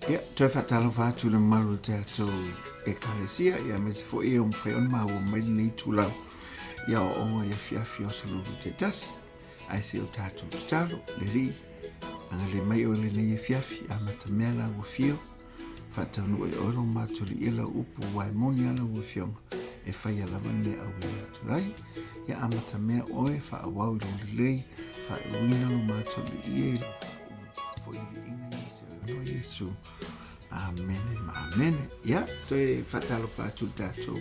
Ia, toe faatalofa atu i le mamalu o le tatou Ekalesia, ia aemaise foi e ua mafai ona maua mai lenei itulau i aoaoga i afiafi o aso Lulu taitasi. Ae se o tatou tatalo, le Alii, agalelei mai oe lenei afiafi, amata mea lau afio, faataunuu e oe lo matou alii lau upu, aua e moni lava lau afioga, e faia lava le mea auina atu ai. Ia amata mea oe, faaauau i lou lelei, faaiuina lo matou alii e i lau foi le viiga ia te oe Iesu. Amene ma amene. Ia, toe faatalofa atu i le tatou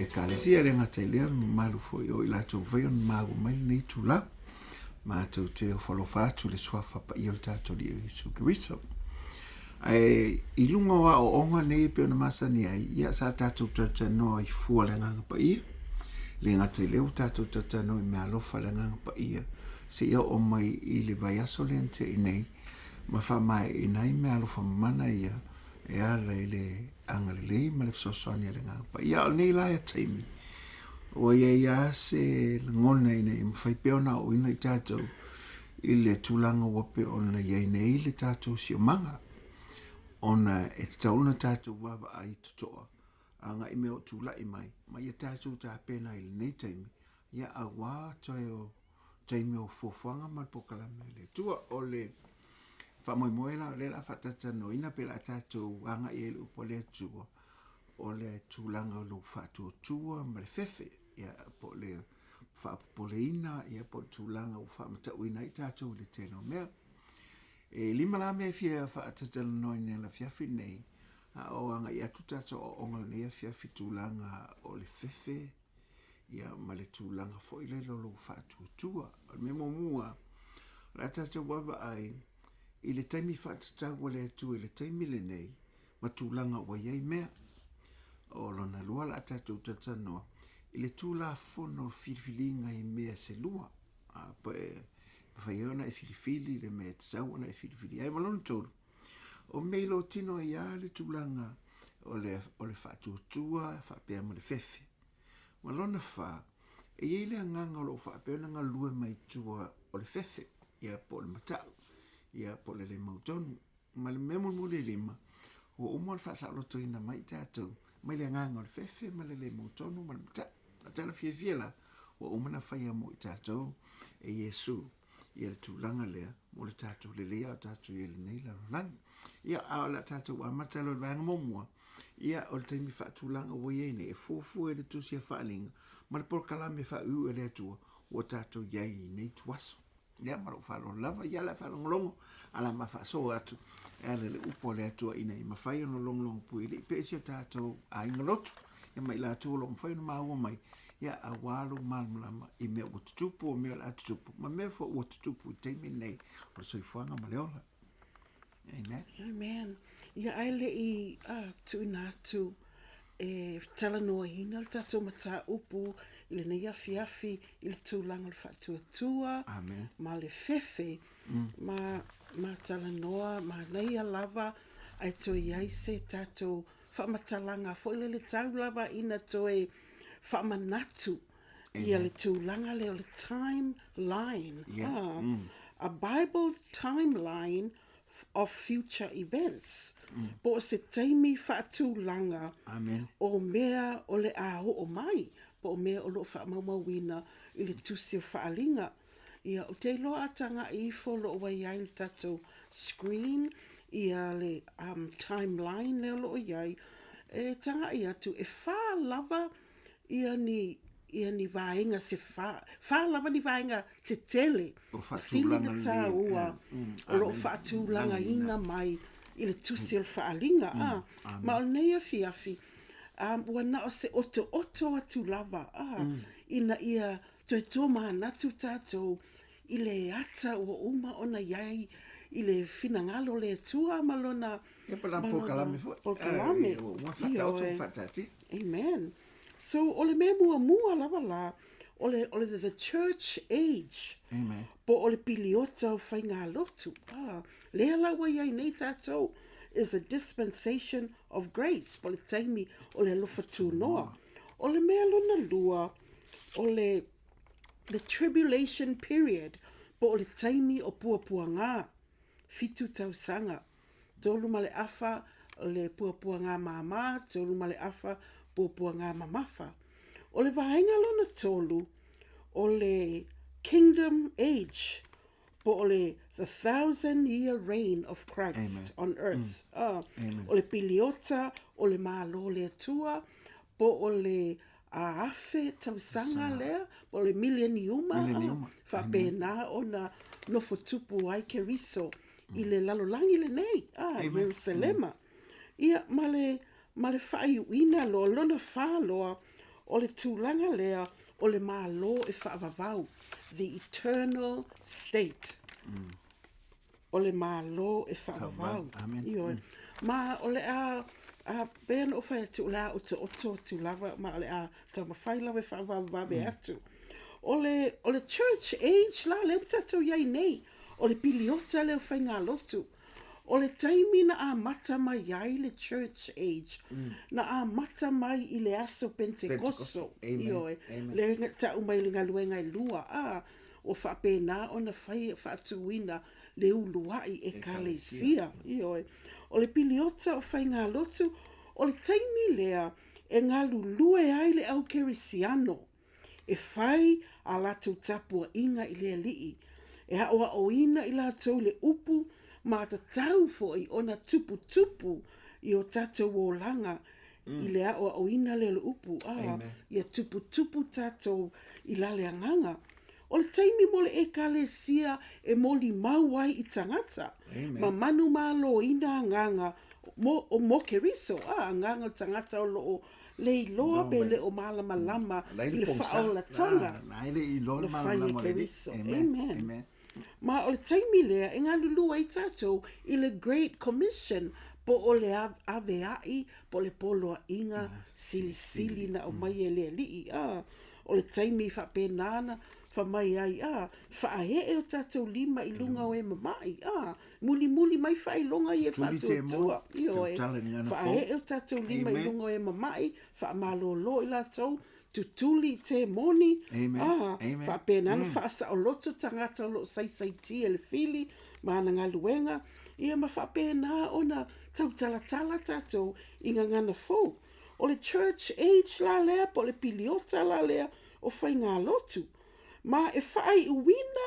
Ekalesia, e le gata i lea, le mamalu foi o i latou ua mafai ona maua mai lenei itula. Matou te ofo alofa atu i le suafa paia o le tatou Alii o Iesu Keriso. Ae i luga o aoaoga nei e pei ona masani ai, ia sa tatou talatalanoa i fua o le Agaga Paia. E le gata i lea ua tatou talatalanoa i meaalofa a le Agaga Paia seia oo mai i le vaiaso lea na tea nei ma faamaeaina ai meaalofa mamana ia e ala i le agalelei ma le fesoasoani a le Agaga Paia. A o lenei la taimi, ua i ai lava se lagona ina ia mafai pea ona aoaoina i tatou i le tulaga ua pei ona i ai nei le tatou siomaga, ona e tatau ona tatou vaavaai totoa agai i mea o tulai mai, ma ia tatou tapena i lenei taimi, ia aua toe o taimi o fuafuaga ma le polokalame a le Atua. O le faamoemoe la o lea o le a faatalatalanoaina pe o le a tatou agai ai i le upu a le Atua, o le tulaga o lou faatuatua ma le fefe, ia, po o le faapopoleina, ia, po o le tulaga ua faamatauina ai tatou i le tele o mea. E lima la mea e fia faatalatalanoaina i le afiafi lenei, a o agai atu tatou aoaoga i lenei afiafi i tulaga o le fefe, ia ma le tulaga foi lele o lou faatuatua. O le mea muamua, o le a tatou vaavaai i le taimi faatatau a le Atua i le taimi lenei ma tulaga ua i ai mea. O lona lua, o le a tatou talatalanoa i le Tulafono filifiliga i mea se lua, pe mafai ai ona e filifili le mea e tatau ona e filifili ai. Ma lona tolu, O meilotino ai lava le tulaga o le, o le faatuatua faapea ma le fefe. Ma lona fa, e i ai le agaga o lo o faapea ona galue mai tua o le fefe, ia po o le matau, ia po o le le mautonu. Ma le mea mulimuli e lima, ua uma ona faasaolotoina mai tatou mai le agaga o le fefe ma le le mautonu ma le matau. O le tala fiafia la, ua uma ona faia mo i tatou e Iesu. ia le tulaga lea mo le tatou lelei a o tatou i ai i lenei lalolagi. Ia, a o le a tatou amata loa i le vaega muamua, ia, o le taimi faatulaga ua i ai nei, e fuafua i le Tusi a Faaaliga ma le polokalame faaiuiu a le Atua ua tatou i ai i nei ituaso. Ia, ma lou faaaloalo lava, ia o le a faalogologo, a o le a ma faasoa atu e ala i le upu a le Atua ina ia mafai ona logologo puialii pea si o tatou aiga lotu, ia ma i latou o lo o mafai ona maua mai, ia aua lou malamalama i mea ua tutupu, o mea o le a tutupu, ma mea foi ua tutupu i taimi lenei o le soifuaga ma le ola. Amen. Amen. Ia ae le i tuuina atu e talanoaina le tatou mataupu i lenei afiafi i le tulaga o le faatuatua Amen. ma le fefe mm. ma, ma talanoa manaia lava ae toe i ai se tatou faamatalaga foi lele tau lava ina toe faamanatu ia le tulaga lea o le timeline. Yeah. Ah, mm. A Bible timeline of future events. Mm. Po o se taimi faatulaga Amen. o mea o le a oo mai, po o mea o lo o faamaumauina i le tusi o Faaaliga. Ia, ou te iloa a taga'i ifo o lo o ua i ai i le tatou screen ia le um, timeline lea o lo o i ai, e taga'i atu e whā lava ia ni, ia ni vaega se whā, whā lava ni vaega tetele, sili na tāua o lo o faatulagaina mai i le tusi o le Faaaliga. A, ma o lenei afiafi, um, ua na o se otooto atu lava, a, ina ia toe tōmanatu tātou i le ata ua uma ona i ai i le finagalo o le Atua ma lona Ia pa lana polokalame foi. Polokalame. Ua whataoto, ua whataati. Amen. So, o le mea muamua lava la, o le, o le the church age. Amen. Po o le piliota o faigalotu. Ah, lea la ua iai nei tātou is a dispensation of grace, po le taimi o le alofa tūnoa. O le mea lona lua, o le the tribulation period, po o le taimi o puapuagā, 7 tausaga, 3 ma le afa le puapuagā māmā, 3 ma le afa puapuagā mamafa. O le vaega lona tolu, o le kingdom age, po o le the 1000 year reign of Christ Amen. on earth. Ah, Amen. o le piliota, o le Malo o le Atua, po o le 1000 tausaga lea, po o le mileniuma, Mileniuma. ah, faapena ona nofo tupu ai Keriso i le lalolagi lenei, ah, Ierusalema. Ia, ma le, ma le faaiuina loa, lona whā loa, o le tulaga lea o le Malo e faavavau, the eternal state. O le Malo e faavavau. Amen. Ioe. Ma o le a, a pei ona ou fai atu, o le a otooto atu lava, ma o le a taumafai lava e faavavevave atu. O le, o le church age la, lea ua tatou i ai nei, o le piliota lea o faigalotu. O le taimi na amata mai ai le church age, na amata mai i le aso Pentekoso. Amen. Ioe. Amen. Le ta'u mai le galuega e lua, a, ua faapena ona fai faatuina le ulua'i ekalesia. Ioe. O le piliota o faigalotu, o le taimi lea e galulue ai le au kerisiano e fai a latou tapua'iga i le Ali'i, e a'oa'oina i latou i le upu ma tatau fo'i ona tuputupu i o tatou olaga i le a'oa'oina lea o le upu, a, ia tuputupu tatou i la le agaga. O le taimi mo le ekalesia e molimau ai i tagata, ma manumālōina agaga mo, o mo Keriso, a, agaga o tagata o lo o le iloa pe le o malamalama i le faaolataga na fai e Keriso. Amen. Amen. Ma o le taimi lea e galulue ai tatou i le Great Commission po o le avea'i po o le poloa'iga silisili na aumai e le Alii. A, o le taimi faapena na fai mai ai, a, faae'e o tatou lima i luga o e mama'i, a, mulimuli mai faailoga ia e faatuatua. Ioe, faae'e o tatou lima i luga o e mama'i, faamalōlō i latou, tutuli i temoni, a, faapena na faasaoloto tagata o lo o saisaitia e le fili ma ana galuega, ia ma faapena ona tautalatala tatou i gagana fou. O le church age la lea po o le piliota la lea o faigalotu. Ma e faaiuina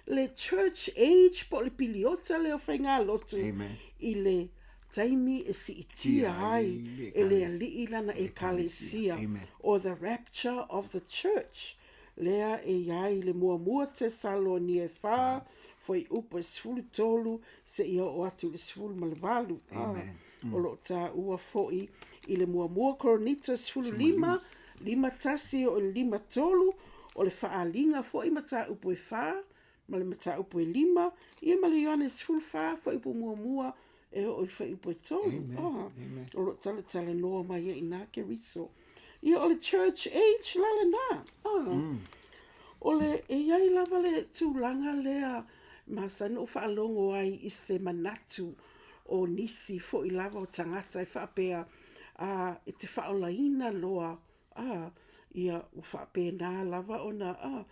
le church age po o le piliota lea o faigalotu Amen. i le taimi e siitia ai e le Alii lana ekalesia, Amen. or the rapture of the church, lea e i ai le muamua Tesalonia e 4, fuaiupu e 13 seia oo atu i le 18. Amen. O lo o tāua fo'i i le muamua Korinito 15, 51 e oo i le 53, o le faaaliga fo'i mataupu e 4 ma le mataupu e 5, ia ma le Ioane 14, fuaiupu muamua e oo i le fuaiupu e 3. Amen. Ah, Amen. o lo o talatalanoa mai ai iinā Keriso. Ia o le church age la lenā. Ah. O le, e i ai lava le tulaga lea masani ou faalogo ai i se manatu o nisi fo'i lava o tagata e faapea, a, e te faaolaina loa, a, ia ua faapena lava ona, a,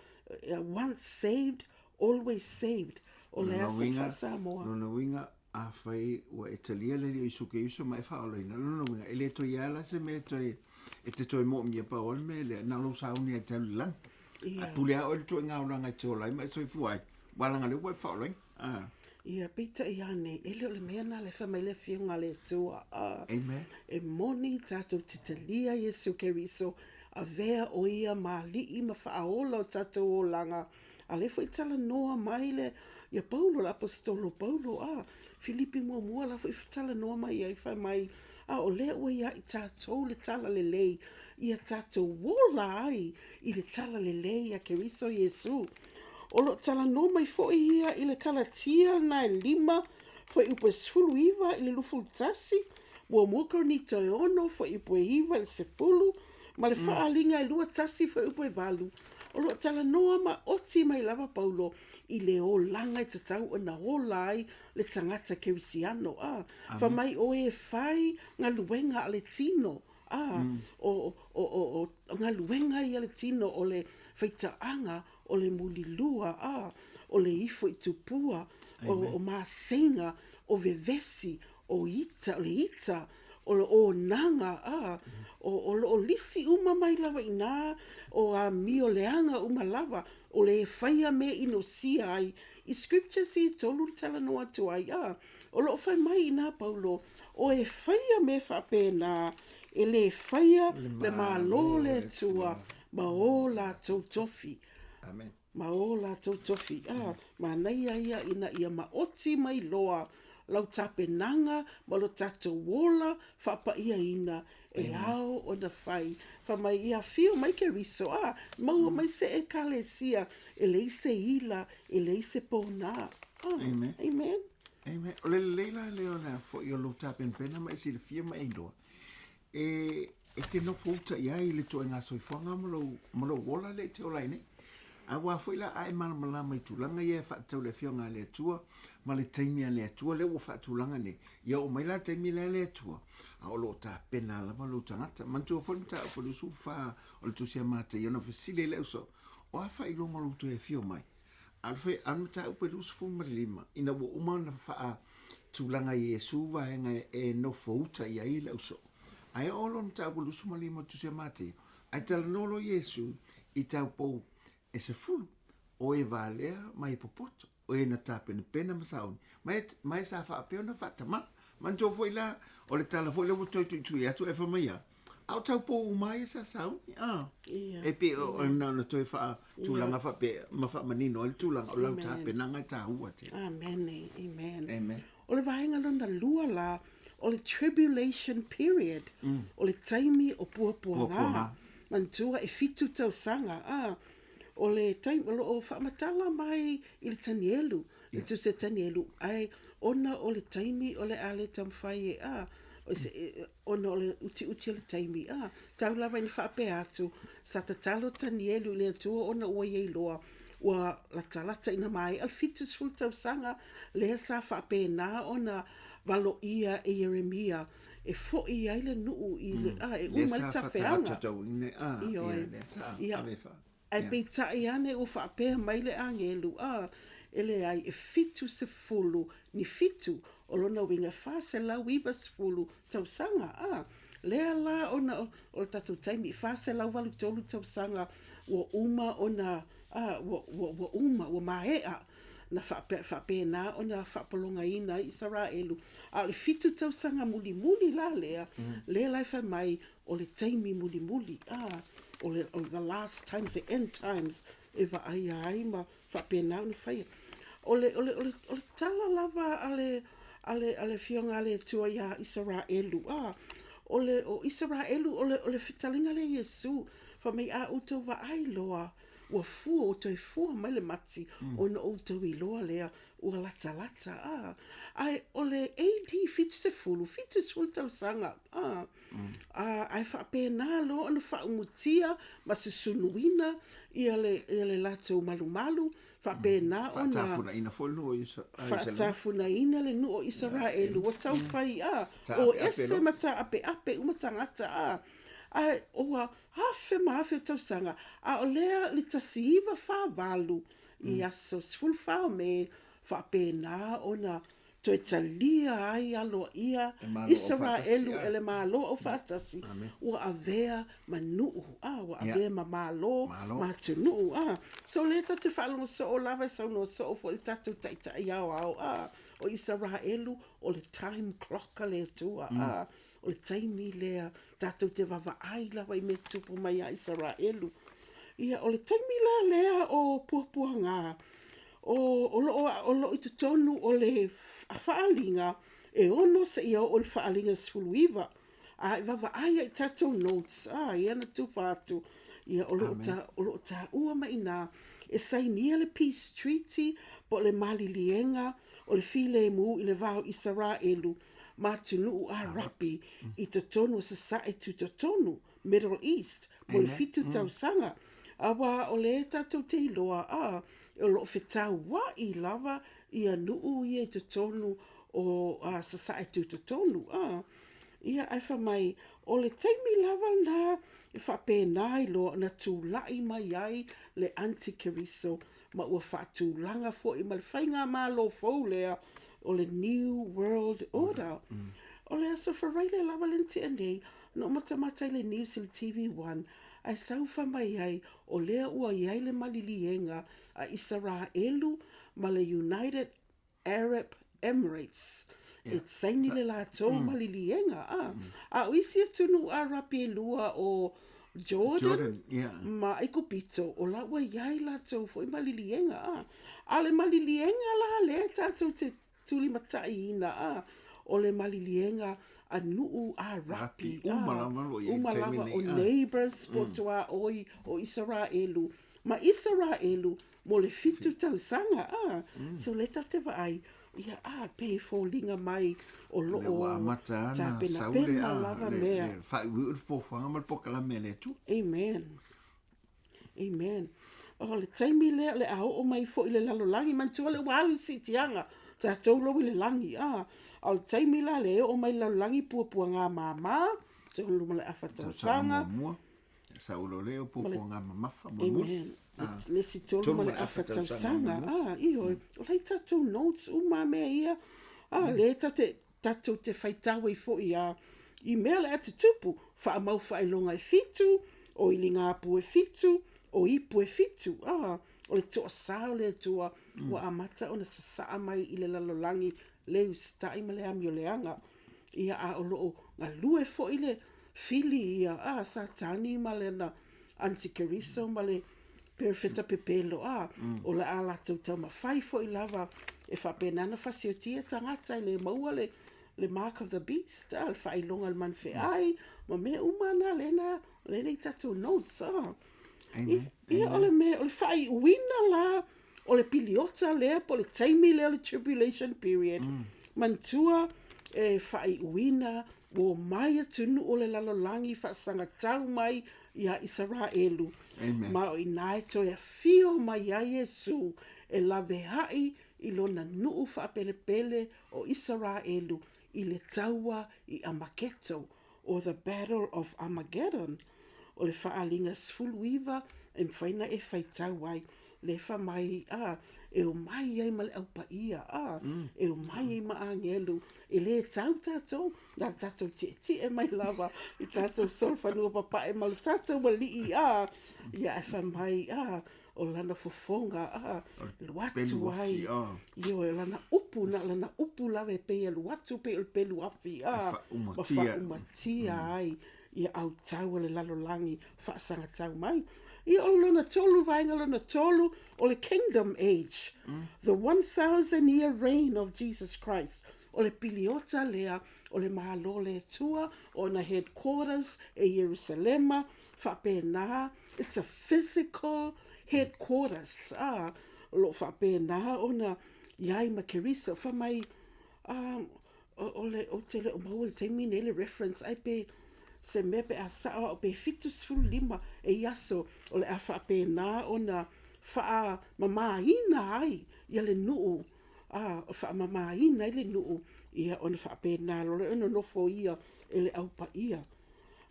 once saved, always saved. O le Lona a se uiga, faa-Samoa? lona uiga, afai ua e talia le Alii o Iesu Keriso ma e faaolaina, lona uiga, e le toe i ai la se mea e toe, e te toe moomia pau o le mea lea, na o lou sauni lava e te alu i le lagi. Ae pule lava oe i le ituaiga olaga e te ola ai ma e soifua ai, aua leaga o lea ua e faaolaina. A. Ia, peitai ane, e le o le mea lena lea e fai mai ai le Afioga a le Atua. A. Amen. E moni tatou te talia Iesu Keriso, avea o Ia ma Alii ma Faaola o tatou olaga, A lea foi talanoa mai le, ia Paulo, le Aposetolo Paulo, a, Filipi muamua la foi talanoa mai ai, fai mai, a o lea ua ia i tatou le tala lelei, ia tatou ola ai i le tala lelei a Keriso Iesu. O lo o talanoa mai foi ia i le Kalatia lena e 5, fuaiupu e 19 i le 21, muamua Korinito e 6, fuaiupu e 9 i le 10, ma le faaaliga e 21 fuaiupu e 8, o lo o talanoa maoti mai lava Paulo i le olaga e tatau ona ola ai le tagata kerisiano, a, fai mai o e fai galuega a le tino, a, o, o, o, o galuega ia a le tino o le faitaaga, o le mulilua, a, o le ifo i tupua, o, o maseiga, o vevesi, o ita, o le ita, o le onaga, a, o, o lo o lisi uma mai lava i ina, o amio leaga uma lava, o le e faia mea inosia ai. I scriptures ia e tolu le talanoa atu ai, a, o lo o fai mai i ina Paulo, o e faia mea faapena, e le faia le Malo o le Atua ma o latou tofi. Amen. Ma o latou tofi, a, manaia ia ina ia maoti mai loa lau tapenaga ma lo tatou ola faapaiaina e ao ona fai. Fai mai, ia afio mai Keriso, a, maua mai se Ekalesia e leai se ila, e leai se ponā. A, Amen. Amen. Amen. O le lelei la lea o le foi o lou tapenapena ma e silafia ma e iloa, e, e te nofo uta i ai i le ituaiga soifuaga ma lou, ma lou ola lea e te ola ai nei. Aua foi la a e malamalama i tulaga ia e faatatau i le Afioga a le Atua ma le taimi a le Atua lea ua faatulaga nei, ia oo mai la le taimi lea a le Atua, a o lo o tapena lava lou tagata. Manatua foi le mataupu 24 o le Tusi a Mataio na fesili ai le ausoo, o a faailoga o lou toe afio mai? A o le mataupu e 25, ina ua uma ona faatulaga e Iesu vaega e nofouta i ai le ausoo. Ae oo loa le mataupu 25 o Tusi a Mateo, ae talanoa loa Iesu i taupou e sefulu, o e valea ma e popoto, o e na tapenapena ma sauni, ma e, ma e sa faapea ona faatamala. Manatua foi la, o le tala foi lea ua toe tuitui atu ae fai mai a, A o taupou uma lava ia sa sauni, a. E pei o na ona toe faatulaga faapea ma faamanino ai le tulaga o lau tapenaga e taua tele. Amene, amen. Amen. O le vaega lona lua la, o le tribulation period, o le taimi o puapuaga. Manatua e fitu tausaga, a. O le taimi, o lo o faamatala mai i le Tanielu, le Tusi a Tanielu, ae ona o le taimi o le a le taumafai e, a, ona o le utiuti o le taimi, a, tau lava ina faapea atu, sa tatalo Tanielu i le Atua ona ua ia iloa, ua latalata ina maea le 70 tausaga lea sa faapena ona valoia e Ieremia e fo'i ai le nuu i le, a, e uma ai le tafeaga. Ioe. Ia, ae peitai ane ua faapea mai le agelu, a, e leai, e 70 ni fitu, o lona uiga e 490 tausaga, a, lea la ona o le tatou taimi, e 483 tausaga ua uma ona, a, ua, ua, ua uma, ua maea na faapea, faapena ona faapologaina ai Isaraelu. A o le fitu tausaga mulimuli la lea, lea la e fai mai o le taimi mulimuli, a, o le, o the last times, the end times, e vaaia ai ma faapena ona faia. O le, o le, o le, o le tala lava a le, a le, a le Afioga a le Atua iā Isaraelu, a, o le, o Isaraelu, o le, o le fetaliga lea a Iesu, fai mai, a outou vaai loa, ua fua, ua toe fua mai le mati, ona outou iloa lea, ua latalata, a. Ae o le AD 70, 70 tausaga, a, a, ae faapena loa ona faaumutia ma susunuina ia le, ia le latou malumalu, faapena ona Faatafunaina foi le nuu o Isaraelu. Faatafunaina le nuu o Isaraelu, ua taufai, a, o ese ma taapeape uma tagata, a, ae ua afe ma afe o tausaga, a o lea le 1948 i aso 14 o Me, faapena ona. toe talia ai aloaia Isaraelu e le Malo Aufaatasi, ua avea ma nuu, a, ua avea ma malo ma atunuu, a. So lea tatou te faalogo soo lava e saunoa soo foi le tatou Taitai Aoao, a, o Isaraelu o le time clock a le Atua, a, o le taimi lea tatou te vaavaai lava i mea tutupu mai ia Isaraelu. Ia, o le taimi la lea o puapuaga, o, o lo o, o lo o i totonu o le faaaliga e 6 seia oo i le faaaliga 19. A e vaavaai ai i tatou notes, a, ia na tufa atu, ia o lo o, ta, o lo o taua mai i ina, e sainia le Peace Treaty po o le maliliega o le filemu i le va o Isaraelu ma atunuu Arapi i totonu o Sasae Tutotonu, Middle East, mo le fitu tausaga. Auā o lea tatou te iloa, a, o lo o fetaua'i lava ia nuu ia i totonu o Sasae Tutotonu, a. Ia, ae fai mai, o le taimi lava lena e faapena ai loa ona tulai mai ai le Antikeriso ma ua faatulaga foi ma le faigamalo fou lea o le New World Order. O le Aso Faraile lava lea na tea nei, na ou matamata i le news i le TV One, ae sau fai mai ai o lea ua i ai le maliliega a Isaraelu ma le United Arab Emirates e saini le latou maliliega. A, a o isi atunuu Arapi e lua o Jordan, ma Aikupito, o la ua i ai latou foi maliliega. A, a o le maliliega la lea tatou te tulimataiina, a, o le maliliega a nuu Arapi, a, uma lava o neighbours po o tuaoi o Isaraelu ma Isaraelu mo le fitu tausaga a so lea tatou te vaai ia a pei e foliga mai o lo o tapenapena lava mea. Le faaiuiu o le fuafuaga ma le polokalame a le Atua. Amen. Amen. O le taimi lea o le a oo mai foi le lalolagi, manatua lea ua alu le siitiaga, tatou lou i le lagi, a. A o le taimi la lea e oo mai le lalolagi puapuaga mama, tolu ma le afa tausaga. Saulo lea o puapuaga mamafa mulimuli. Amen. Le isi tolu ma le afa tausaga. Ah, ioe. O la e i tatou notes uma a mea ia. Ah, lea tatou te faitau ai foi a i mea o le a tutupu, faamau faailoga e fitu, o iligapu e fitu, o ipu e fitu. Ah, o le toasā o le Atua ua amata ona sasaa mai i le lalolagi le usitai ma le amioleaga. Ia, a o lo o galue foi le fili ia a Satani ma lana Antikeriso ma le perofeta pepelo, a, o le a latou taumafai foi lava e faapena ona fasiotia tagata e le maua le, le mark of the beast, a, le faailoga o le manu feai, ma mea uma na lea na, lea na i tatou notes, a. Amen. Ia, o le mea, o le faaiuina la o le piliota lea po o le taimi lea o le tribulation period, manatua e faaiuina ua omai atunuu o le lalolagi faasagatau mai iā Isaraelu, ma o i ina e toe afio mai ai Iesu e laveai i lona nuu faapelepele o Isaraelu i le taua i Amaketo, or the Battle of Armageddon, o le faaaliga 19 e mafai ona e faitau ai, lea e fai mai, a, e omai ai ma le Au Paia, a, e omai ai ma agelu, e le tau tatou, na o le tatou tietie mai lava i tatou solofanua papae ma le tatou Alii, a, ia ae fai mai, a, o lana fofoga, a, alu atu ai, ioe, o lana upu, na o lana upu lava e pei e alu atu pei o le pelu afi, a, ma faaumatia ai ia autau a le lalolagi faasagatau mai. Ia, o lona tolu, vaega lona tolu, o le Kingdom Age, the 1,000 year reign of Jesus Christ, o le piliota lea o le Malo o le Atua, ona headquarters e Ierusalema, faapena, it's a physical headquarters, a, o lo o faapena ona i ai ma Keriso. Fai mai, a, o le, ou te le o maua i le taimi nei le reference, ai pe se mea pe a sao au pe 75 e i aso o le a faapena ona faamamaina ai ia le nuu, a, faamamaina ai le nuu, ia ona faapena loa lea ona nofoia e le Au Paia.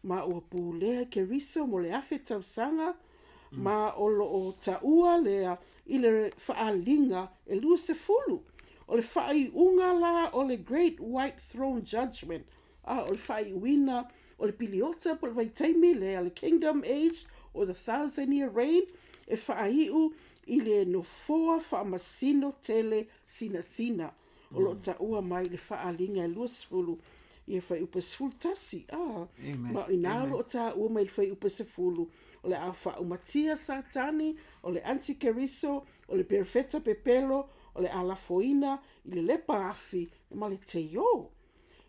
Ma ua pulea e Keriso mo le afe tausaga, ma o lo o taua lea i le faaaliga e 20. O le faaiuga la o le Great White Throne Judgment, a o le faaiuina o le piliota po o le vaitaimi lea, le Kingdom Age or the Thousand Year Reign, e faaiu i le nofoa faamasino tele sinasina o lo o taua mai i le Faaaliga e 20 ia fuaiupu e 11. A, ma o i ina o lo o taua mai i le fuaiupu e 10, o le a faaumatia Satani, o le Antikeriso, o le perofeta pepelo, o le a lafoina i le lepa afi ma le teio.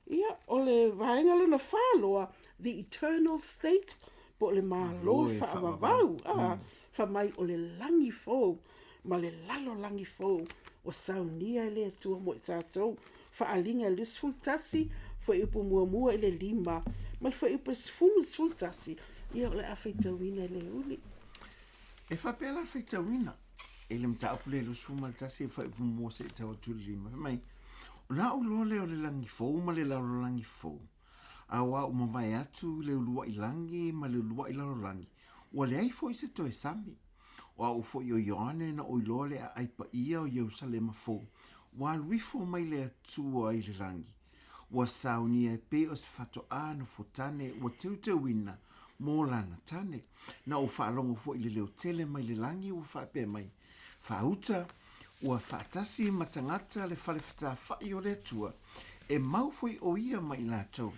Ia, o le vaega lona whā loa, the eternal state, po o le Malo faavavau, a, fai mai o le lagi fou ma le lalolagi fou ua saunia e le Atua mo i tatou. Faaaliga e 21, fuaiupu muamua i le 5, ma le fuaiupu e 10 i le 11, ia o le a faitauina e le uli. E faapea la le faitauina i le mataupu lea 21 fuaiupu muamua seia tau atu i le 5, fai mai, Ona ou iloa lea o le lagi fou ma le lalolagi fou, aua ua mavae atu le uluai lagi ma le uluai lalolagi, ua leai foi se toe sami. O au foi o Ioane na ou iloa le aai paia o Ierusalema fou, ua alu ifo mai le Atua i le lagi, ua saunia e pei o se fatoā nofotane ua teuteuina mo lana tane. Na ou faalogo foi i le leo tele mai le lagi ua faapea mai, Faauta, ua faatasi ma tagata le fale fetafai o le Atua, e mau foi ʻo ia ma i latou,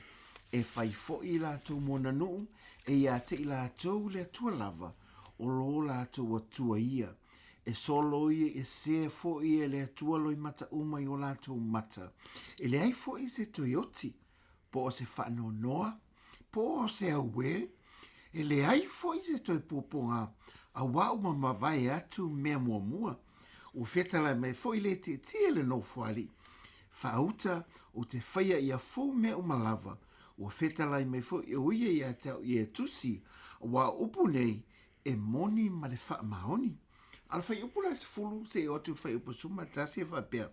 e fai foi i latou mona nuu, e ia te i latou le Atua lava, o lo latou Atua ia. E solo ia esea foi e le Atua loimata uma i o latou mata, e leai foi se toe oti, po o se faanoanoa, po o se auē, e leai foi se toe puapuaga, auā ua mavae atu mea muamua. Ua fetalai mai foi le tietie le Nofoalii, Faauta, ou te faia ia fou mea uma lava, ua fetalai mai foi o ia ia te au ia e tusi, auā o upu nei e moni ma le faamaoni. A o le fuaiupu la 10 seia oo atu i le fuaiupu 11 e faapea,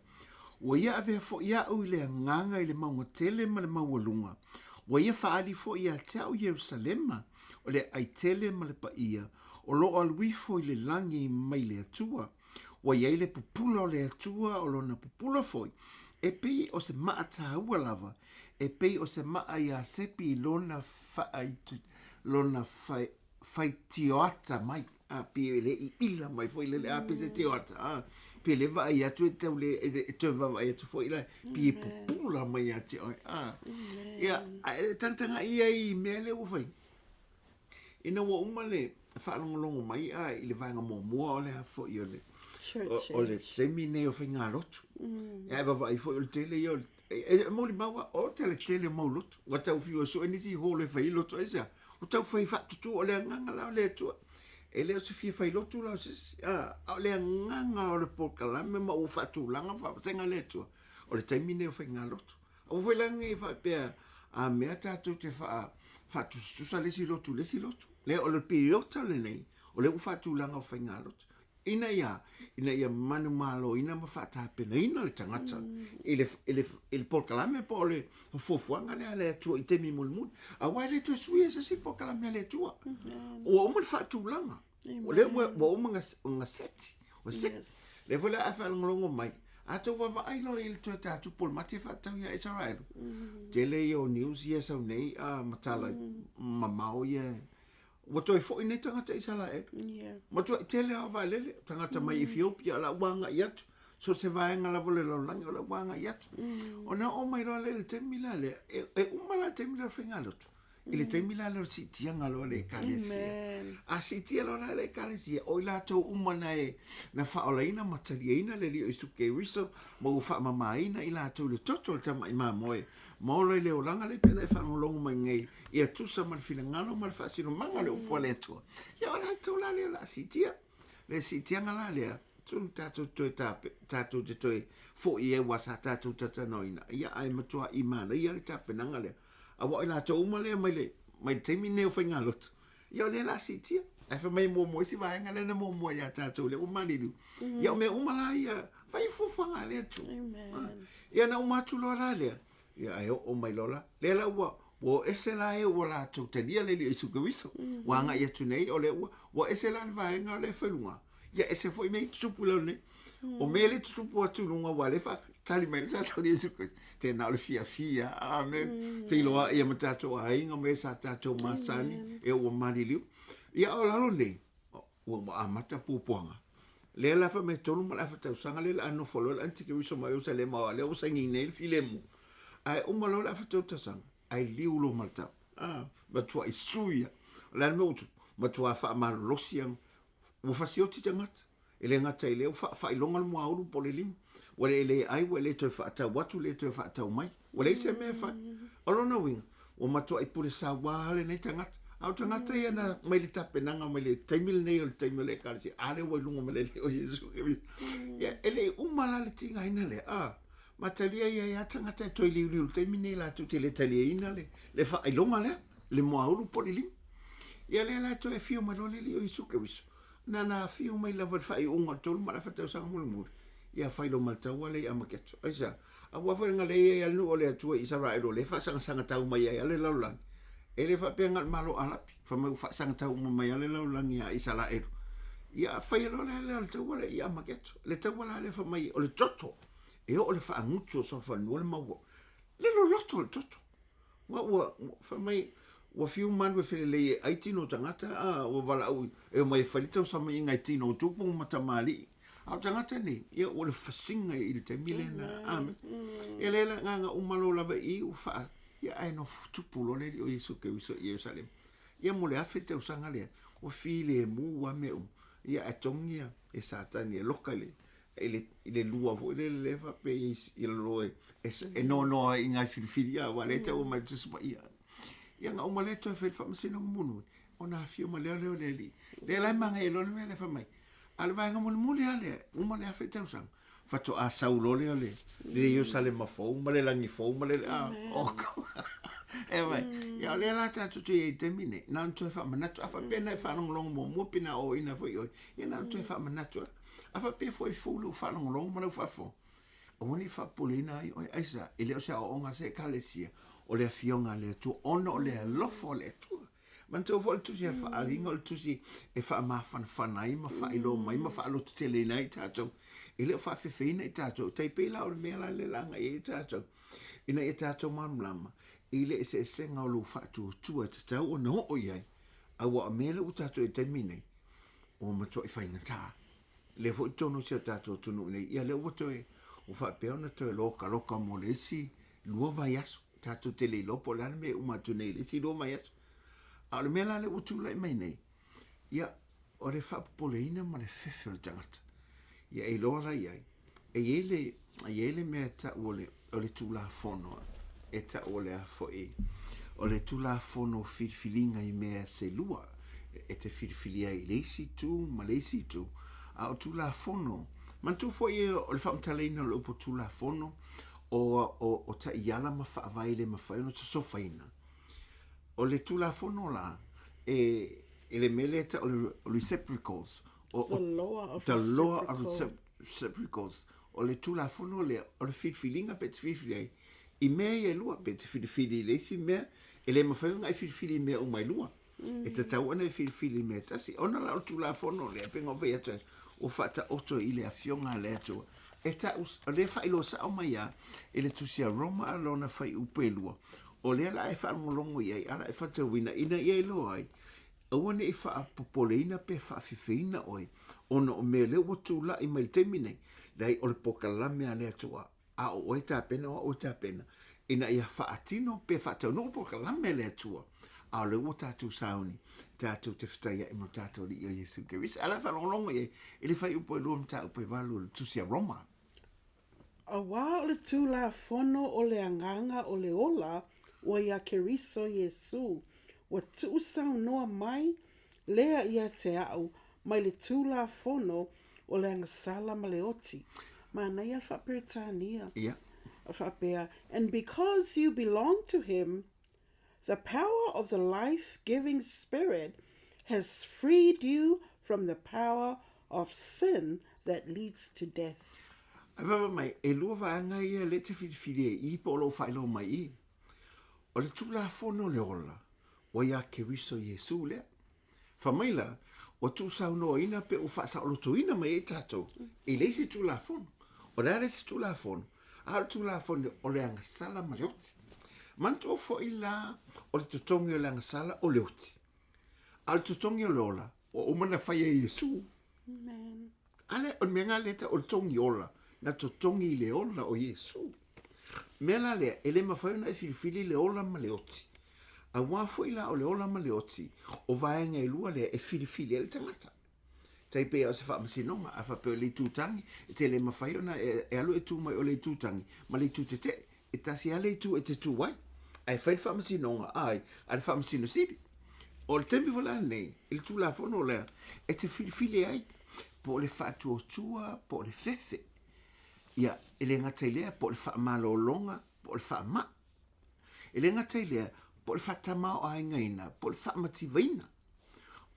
Ua ia avea foi au i le agaga i le mauga tele ma le maualuga, ua ia faaali foi ia te au Ierusalema, o le aai tele ma le paia, o lo o alu ifo i le lagi mai le Atua. Ua i ai le pupula o le Atua, o lona pupula foi, e pei o se maa taua lava, e pei o se maa iasepi i lona lona faitioata mai, a, pei e le i ila mai foi lele, a, pei se tioata, a, pei le vaai atu e tau le, e toe vaavaai atu foi la, pei e pupula mai ia te oe, a. Ia, a e tagatagai ia i mea lea ua fai. Ina ua uma le faalogologo mai a i le vaega muamua o le a foi o le, o le taimi nei o faigalotu. Mm. E vaavaai foi o le tele ia o le E molimau a, o te le tele o mau lotu. Ua tau fiu e sue nisi holo e fai lotu aisea. Ua tau fai faatutu o le agaga la o le Atua. E le o se fia fai lotu la o se isi. A, a o le agaga o le polokalame ma ua faatulaga faavasega le Atua. O le taimi nei o faigalotu. Aua foi la nei faapea a mea tatou te faa, faatusatusa le isi lotu i le isi lotu. Lea o le piriota lenei, o lea ua faatulaga o faigalotu. Ina ia, ina ia manumaloina ma faatapenaina le tagata i le, i le, i le polokalame po o le fuafuaga lea a le Atua i taimi mulimuli. Aua e le toe suia e se isi polokalame a le Atua. Ua uma le faatulaga. O lea ua, ua uma ona seti. Ua set. Yes. Lea foi la a faalogologo mai, a tou vaavaai loa i le toe tatupu o le mati e faatatau ia Isaraelu. Tele ia o news ia e sau nei a ma tala mamao ia Ua toe foi nei tagata Isaraelu. Yeah. Matuai tele lava vaalele, tagata mai Ethiopia, o la ua agai atu. So se vaega lava o le lalolagi, o la ua agai atu. Ona oo mai loa lea i le taimi la lea, e, e uma la le taimi lea o le faigalotu. I le taimi la lea o le siitiaga loa o le Ekalesia. Amen. A siitia loa la le Ekalesia, o i latou uma na e, na faaolaina ma taliaina le Alii o Iesu Keriso, ma ua faamamaina i latou i le toto o le Tamai Mamoe, ma ola i le olaga lea pei ona e faalogologo mai nei, ia tusa ma le finagalo ma le faasinomaga o le upu a le Atua. Ia o latou la lea o le a siitia. Le siitiaga la lea, tunu tatou toe tape, tatou te toe foi ai aua sa tatou talatalanoaina, ia ae matuai manaia le tapenaga lea. Aua o i latou uma lea mai le, mai le taimi lenei o faigalotu, ia o lea o le a siitia. Ae fai mai e muamua isi vaega lea na muamua ia tatou lea ua maliliu. Ia o mea uma la ia, fai fuafuaga a le Atua. Amen. Ia na uma atu loa la lea, ia ae oo mai loa la, lea la ua, ua o ese la e ua latou talia le Alii o Iesu Keriso. Ua agai atu nei, o lea ua, ua ese la le vaega lea e fai luga. Ia ese foi mea i tutupu i lalo nei. O mea lea e tutupu atu i luga, aua o lea e Tali mai le tatou Iesu Keriso, tēnā o le fiafia, amen. Feiloai ia ma tatou aiga ma e sa tatou masani, e ua maliliu. Ia o lalo nei, ua amata puapuaga. Lea la fai mai tolu ma le afa tausaga lea le a nofo loa le antikeriso ma Ierusalema aua lea ua saini nei le filemu. Ae uma loa le afa tolu tausaga, ae liu loa ma le tau. Ah, matuai sui ia. O le a le mea ua tupu? Matua faamalolosi ia. Ua fasioti tagata. E le gata i lea, ua faafailoga le muaulu po o le lima. Ua le le ai, ua le toe faatau atu, le toe faatau mai. Ua leai se mea e fai. O lona uiga, ua matuai pule saua lava lenei tagata. A o tagata ia na mai le tapenaga mai le taimi lenei o le taimi o le Ekalesia, a lea ua i luga ma le alii o Iesu Keriso. Ia, e le i uma la le tigaina lea, a, matalia ia ai lava tagata e toe liuliu i le taimi lenei latou te le taliaina le, le faailoga lea, le muaulu po o le lima. Ia lea la e toe afio mai loa le alii o Iesu Keriso, Na na afio mai lava i le faaiuga o le tolu ma le afa tausaga mulimuli, ia fai loa ma le taua lea i Amaketo. Aisea? Aua foi leaga lea e i ai lava le nuu o le Atua i Isaraelu o lea e faasagasaga tau mai ai lava le lalolagi. E le faapea na o le Malo Arapi, fai mai ua faasaga tau uma mai lava le lalolagi ia Isaraelu. Ia faia loa lea o le taua lea i Amaketo. Le taua la lea fai mai o le toto, e oo i le faagutu o solofanua le maua. Le loloto o le toto. Ua, ua, fai mai, ua fiu manu e felelei e ai tino o tagata, a, ua valaau e omai e fai le tausamaiga i tino o tupu ma tamalii. A o tagata nei, ia ua le fasiga i le taimi lena. Amen. Ia lea la agaga uma loa lava i i ua faa, ia ae nofo tupu loa le Alii o Iesu Keriso i Ierusalema. Ia mo le afe tausaga lea, ua filemu lava mea uma. Ia ae togi ia e Satani e loka i le, i le, i le lua foi lele lea faapea i, i lalo e, e, e noanoa ai i ngai filifili a, aua lea e taua mai le Tusi Paia. Ia na uma lea toe fai le faamasinoga mulimuli, ona afio mai lea o le Alii. Lea la e manaia loa le mea lea fai mai. A o le vaega mulimuli lava lea, uma le afe tausaga, faatoa sau loa lea o le, le Ierusalema fou ma le lagi fou ma le, a, oh, e mai. Ia o lea la tatou te i ai i le taimi nei, na ona toe faamanatu, a faapea na e faalogologo muamua pe na oina foi oe, ia na ona toe faamanatu lava. A faapea foi e fou lau faalogologo ma lau faafofoga, aua ne i faapopoleina ai oe. Aisea? E le o se aoaoga a se Ekalesia, o le Afioga a le Atua, ona o le alofa o le Atua. Manatua foi o le tusi a le Faaaliga, o le tusi e faamafanafana ai ma faailoa mai ma faalototeleina ai tatou. E le o faafefeina i tatou. E tai pei la o le mea la lea la agai ai tatou, ina ia tatou malamalama i le eseesega o lou faatuatua e tatau ona oo i ai, aua o mea lea ua tatou i ai i le taimi nei, ua matuai faigata. Lea foi totonu o si o tatou atunuu nei, ia lea ua toe, ua faapea ona toe lokaloka mo le isi lua vaiaso. Tatou te le iloa po o le a le mea e uma atu nei i le isi lua vaiaso. A o le mea la lea ua tulai mai nei, ia, o le faapopoleina ma le fefe o le tagata. Ia e iloa la i ai, E i ai le, e i ai le mea e tau o le, o le Tulafono, e tau o le a foi, o le Tulafono filifiliga i mea se lua, e te filifili ai i le isi itu ma le isi itu. A o Tulafono, manatua foi o le faamatalaina o le upu Tulafono, o, o, o taiala ma faavae le mafai ona sosofaina. O le Tulafono la, e, e le mea lea e tau o le reciprocals, o, o, The law of the law of reciprocal. Reciprocals, o le Tulafono lea, o le filifiliga pe te filifili ai i mea ia e lua, pe te filifili i le isi mea, e le mafai ona e filifili i mea uma e lua. E tatau ona e filifili i mea e tasi. Ona la o le Tulafono lea, pei ona ou fai atu ai, ua faataoto i le Afioga a le Atua. E tau, o lea e faailoa sao mai lava i le Tusi a Roma a lona fuaiupu e lua, o lea la e faalogologo i ai, a la e faitauina ina ia iloa ai, Aua ne i faapopoleina pe faafefeina oe ona o mea lea ua tulai mai i le taimi nei, leai o le polokalame a le Atua, a o oe e tapena, o au e tapena, ina ia faatino pe faataunuu le polokalame a le Atua, a o lea ua tatou sauni, tatou te fetaiai ma lo tatou Alii o Iesu Keriso. A o le a faalogologo i ai i le fuaiupu e lua mataupu e valu o le Tusi a Roma. Auā o le Tulafono o le agaga o le ola ua iā Keriso Iesū, ua tuusaunoa mai lea ia te a'u mai le Tulafono o le agasala ma le oti. Manaia le faa-Peretania. Ia. Faapea, And because you belong to him, the power of the life-giving Spirit has freed you from the power of sin that leads to death. Ae vava mai, e lua vaega ia lea e te filifili ai i po o lou faailoa mai i. O le Tulafono o le ola, ua iā Keriso Iesū lea. Fai mai la, ua tuusaunoaina pe ua faasaolotoina mai ai tatou i le isi Tulafono. O le a le isi Tulafono? A o le Tulafono o le agasala ma le oti. Manatua foi la o le totogi o le agasala o le oti. A o le totogi o le ola, ua uma ona faia e Iesu. Amen. A lea, o le mea lena lea e tau o le togi ola, na totogi i le ola o Iesu. Mea la lea, e le mafai ona e filifili le ola ma le oti. Aua foi la o le ola ma le oti, o vaega e lua lea e filifili ai le tagata. Tai pei o se faamasinoga, a faapea o le itu tagi, e te le mafai ona e, e alu e tu mai o le itu tagi ma le itu tetee. E tasi lava le itu e te tu ai. Ae fai le faamasinoga a ai? A le Faamasino Sili. O le taimi foi la lenei, i le Tulafono lea, e te filifili ai po o le faatuatua po o le fefe. Ia, e le gata i lea, po o le faamalologa po o le faamai. E le gata i lea, po o le faatamaoaigaina po o le faamativaina.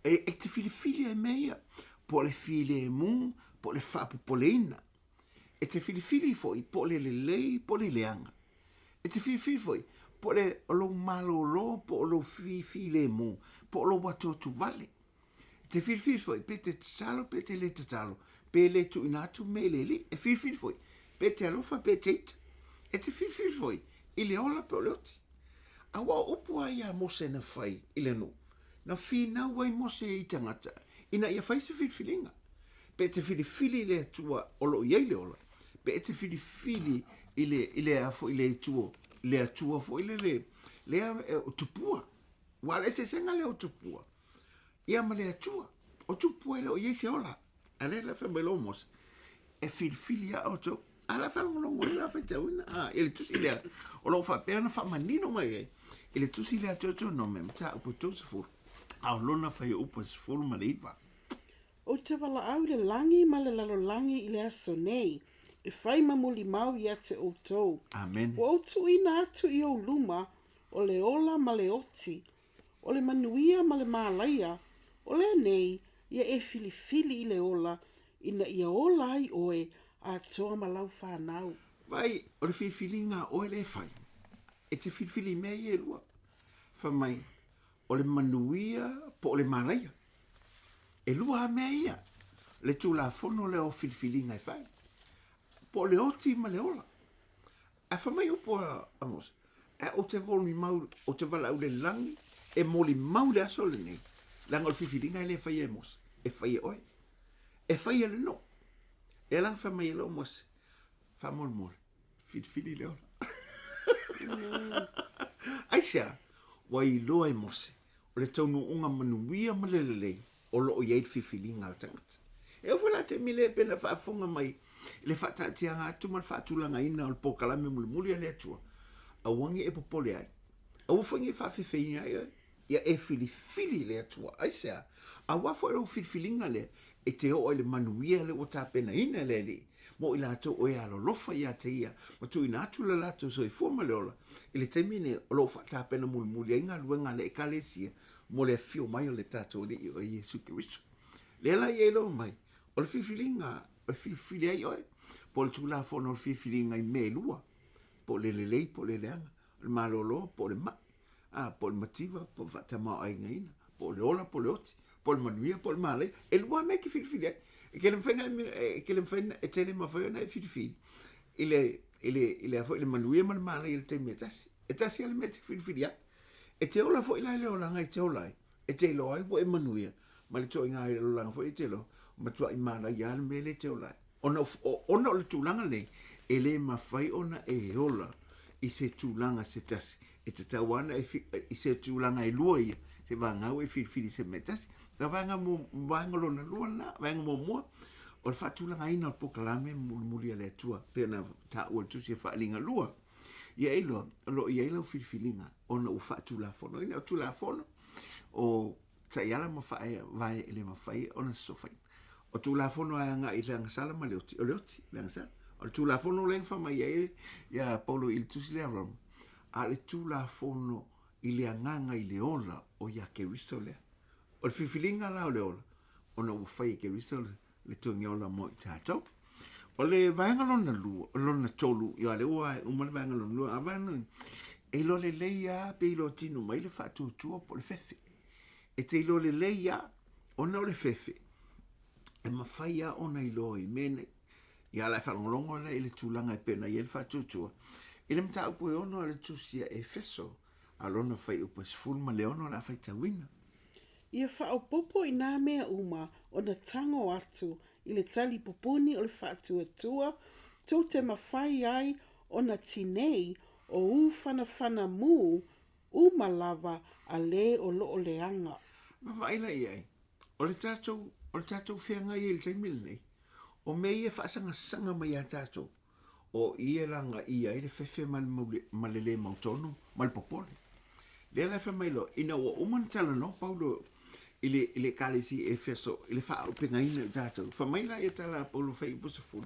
E, e te filifili ai mea ia, po o le filemu po o le faapopoleina. E te filifili foi po o le lelei po o le leaga. E te filifili foi po o le o lou malolo po o lou filemu po o lou atuatu vale. E te filifili foi pe te tatalo pe te le tatalo, pe le tuuina atu mea i le Alii. E filifili foi pe te alofa pe te ita. E te filifili foi i le ola pe o le oti. Aua o upu a ia a Mose na fai i le nuu, na finau ai Mose i tagata ina ia fai se filifiliga. Pe e te filifili i le Atua o lo o i ai le ola, pe e te filifili i le, i le a foi le Atua, le Atua foi le, le, lea o tupua. Ua le eseesega lea o tupua, ia ma le Atua. O tupua e le o i ai se ola. A lea la fai mai loa o Mose, e filifili lava outou. A la faalogologo ai la faitauina, a, i le tusi lea, o lo o faapea ona faamanino mai ai, i le tusi lea a Deuteronome, mataupu e 30, a o lona fuaiupu e 19. Ou te valaau i le lagi ma le lalolagi i le aso nei, e fai ma molimau ia te outou. Amene. Ua ou tuuina atu i ou luma o le ola ma le oti, o le manuia ma le malaia, o lea nei ia e filifili i le ola, ina ia ola ai oe atoa ma lau fanau. Vaai, o le filifiliga a oe lea e fai, e te filifili i mea ia e lua. Fai mai, o le manuia po o le malaia. E lua lava mea ia, le Tulafono lea o filifiliga e fai, po o le oti ma le ola. Ae fai mai upu a Mose, ae ou te molimau, ou te valaau i le lagi e molimau i le aso lenei, leaga o le filifiliga e le faia e Mose, e fai e oe. E fai e le nuu. Lea la na fai mai ai loa Mose, faamolemole, filifili le ola. Aisea? Ua iloa e Mose, o le taunuuga manuia ma le lelei o lo o i ai le filifiliga a le tagata. E oo foi la taimi lea pei ona faafofoga mai i le faataatiaga atu ma le faatulagaina o le polokalame mulimuli a le Atua, aua ne i e popole ai, aua foi ne i faafefeina ai oe, ia e filifili i le Atua. Aisea? Aua foi lou filifiliga lea e te oo ai i le manuia lea ua tapenaina e le Alii mo i latou o e alolofa ia te Ia ma tuuina atu le latou soifua ma le ola i le taimi lenei o lo o faatapena mulimuli ai galuega a le Ekalesia mo le afio mai o le tatou Alii o Iesu Keriso. Lea la ia iloa mai, o le filifiliga e filifili ai oe, po o le Tulafono o le filifiliga i mea e lua, po o le lelei po o le leaga, o le malolo po o le mai, a, po o le mativa po o le faatamaoaigaina, po o le ola po o le oti, po o le manuia po o le malaia. E lua mea e te filifili ai. E te le mafai ona e, e te le mafai e te le mafai ona e filifili i le, i le, i le, foi, le manuia ma le malaia i le taimi e tasi. E tasi lava le mea e te filifili ai. E te ola foi la i le olaga e te ola ai, e te iloa ai ua e manuia, ma le ituaiga olaga foi e te iloa, matuai manaia lava le mea lea e te ola ai. Ona o, ona o le tulaga lenei, e le mafai ona e ola i se tulaga se tasi. E tatau lava ona e, i se tulaga e lua ia, seiavagana ua e filifili i se mea e tasi. O vaega, vaega lona lua lena, vaega muamua, o le faatulagaina o le polokalame mulimuli a le Atua, pei ona taua i le tusi o Faaaliga 2. Ia e iloa, o lo o i ai lau filifiliga ona ua faatulafonoina. O Tulafono, o taiala ma faavae e le mafai ona sosofaina. O Tulafono e agai i le agasala ma le oti, o le oti, le agasala. O le Tulafono lea na fai mai ai ia Paulo i le tusi lea a Roma, a o le Tulafono i le agaga i le ola o ia Keriso lea. O le filifiliga la o le ola, ona ua fai e Keriso le le togi ola mo i tatou. O le vaega lona lua, lona tolu, ia lea ua uma le vaega lona lua, a vaega lona, e iloa lelei lava pe iloa tino mai le faatuatua po o le fefe. E te iloa lelei lava, ona o le fefe, e mafai lava ona iloa i mea nei. Ia la e faalogologo la i le tulaga e pei ona i ai le faatuatua i le mataupu e ono a le tusi a Efeso a lona fuaiupu e 16 o le a faitauina. Ia faaopoopo i nā mea uma ona tago atu i le talipupuni o le faatuatua tou te mafai ai ona tinei o u fanafana mū uma lava a lē o loo leaga. Vaavaai la i ai, o le tatou, o le tatou feagai ai i le taimi lenei, o mea ia e faasagasagamai ia tatou, o i e lagaia ai le fefe ma le, ma le le mautonu ma le popole. Lea la e fai mai loa, ina ua uma ona talanoa Paulo i le, i le Ekalesia i Efeso i le faaaupegaina o tatou, fai mai la ia tala a Paulo fuaiupu 10,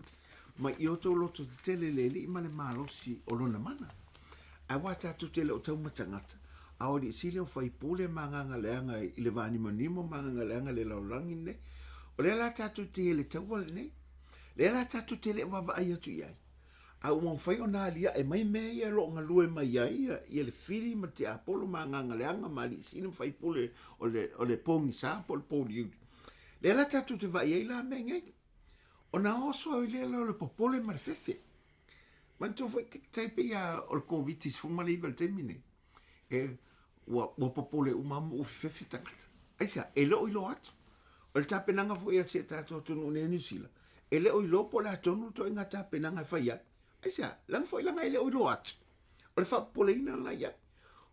mai i outou loto tetele le Alii ma le malosi o lona mana. Aua tatou te le o taumatagata, a o alii sili o faipule ma agaga leaga i le vanimonimo ma agaga leaga i le lalolagi lenei. O lea la tatou te i ai i le taua lenei. Lea la tatou te le o vaavaai atu i ai, a ua mafai ona aliae mai mea ia o lo o galue mai ai ia, ia le fili ma le tiapolo ma agaga leaga ma alii sili ma faipule o le, o le pogisa po o le pouliuli. Lea la tatou te vaai ai la mea nei. Ona oso ai lea o le popole ma le fefe. Manatua foi tai pei lava o le Koviti-19 i le taimi lenei, e, ua, ua popole uma ma ua fefefe tagata. Aisea? E le o iloa atu. O le tapenaga foi a si a tatou atunuu nei o Niu Sila, e le o iloa po o le a tonu le ituaiga tapenaga e fai ai. Aisea? Leaga foi leaga e le o iloa atu. O le faapopoleina lena i ai.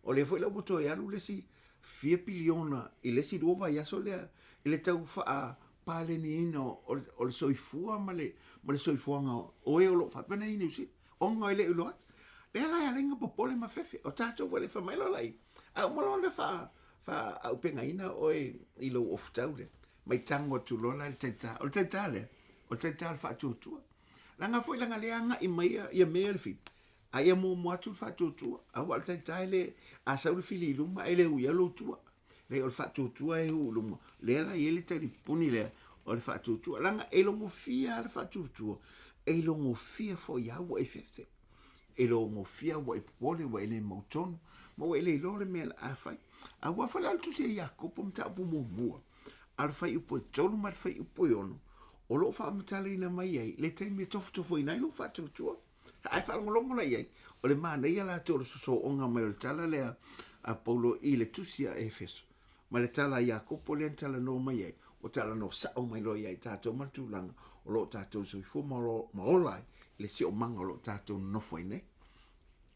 O lea foi la ua toe alu le isi fia piliona i le isi 2 vaiaso lea i le tau faapaleniina o le soifua ma le, ma le soifuaga o e o lo o faapea ona i Niu Sila, ona e le o iloa atu. Lea la e ala ai ona popole ma fefe. O tatou foi le fai mai loa la i, a uma loa ona faa, faaaupegaina oe i lou ofutau lea, mai tago atu loa la i le taita. O le taita lea, o le taita o le faatuatua. Leaga foi leaga lea agai mai ia mea le fili, A ia muamua atu le faatuatua, aua o le taitai le, a sau le fili i luma e le ui ai lou tua. Leai, o le faatuatua e hu i luma, lea la e i ai le talipuni lea o le faatuatua. Leaga e logofia lava le faatuatua, e logofia foi lava ua e fefe. E logofia ua e popole, ua e le mautonu, ma ua e le iloa le mea o le a fai. Aua foi la o le tusi a Iakopo mataupu muamua, a o le fuaiupu e 3 ma le fuaiupu e 6, o lo o faamatalaina mai ai le taimi e tofotofoina ai lou faatuatua. Ae faalogologo la i ai, o le manaia latou o le sosooga mai o le tala lea a Paulo i le tusi a Efeso, ma le tala a Iakopo lea na talanoa mai ai, ua talanoa sao mai loa ia i tatou ma le tulaga o lo o tatou soifua ma ola ai i le siomaga o lo o tatou nonofo ai nei.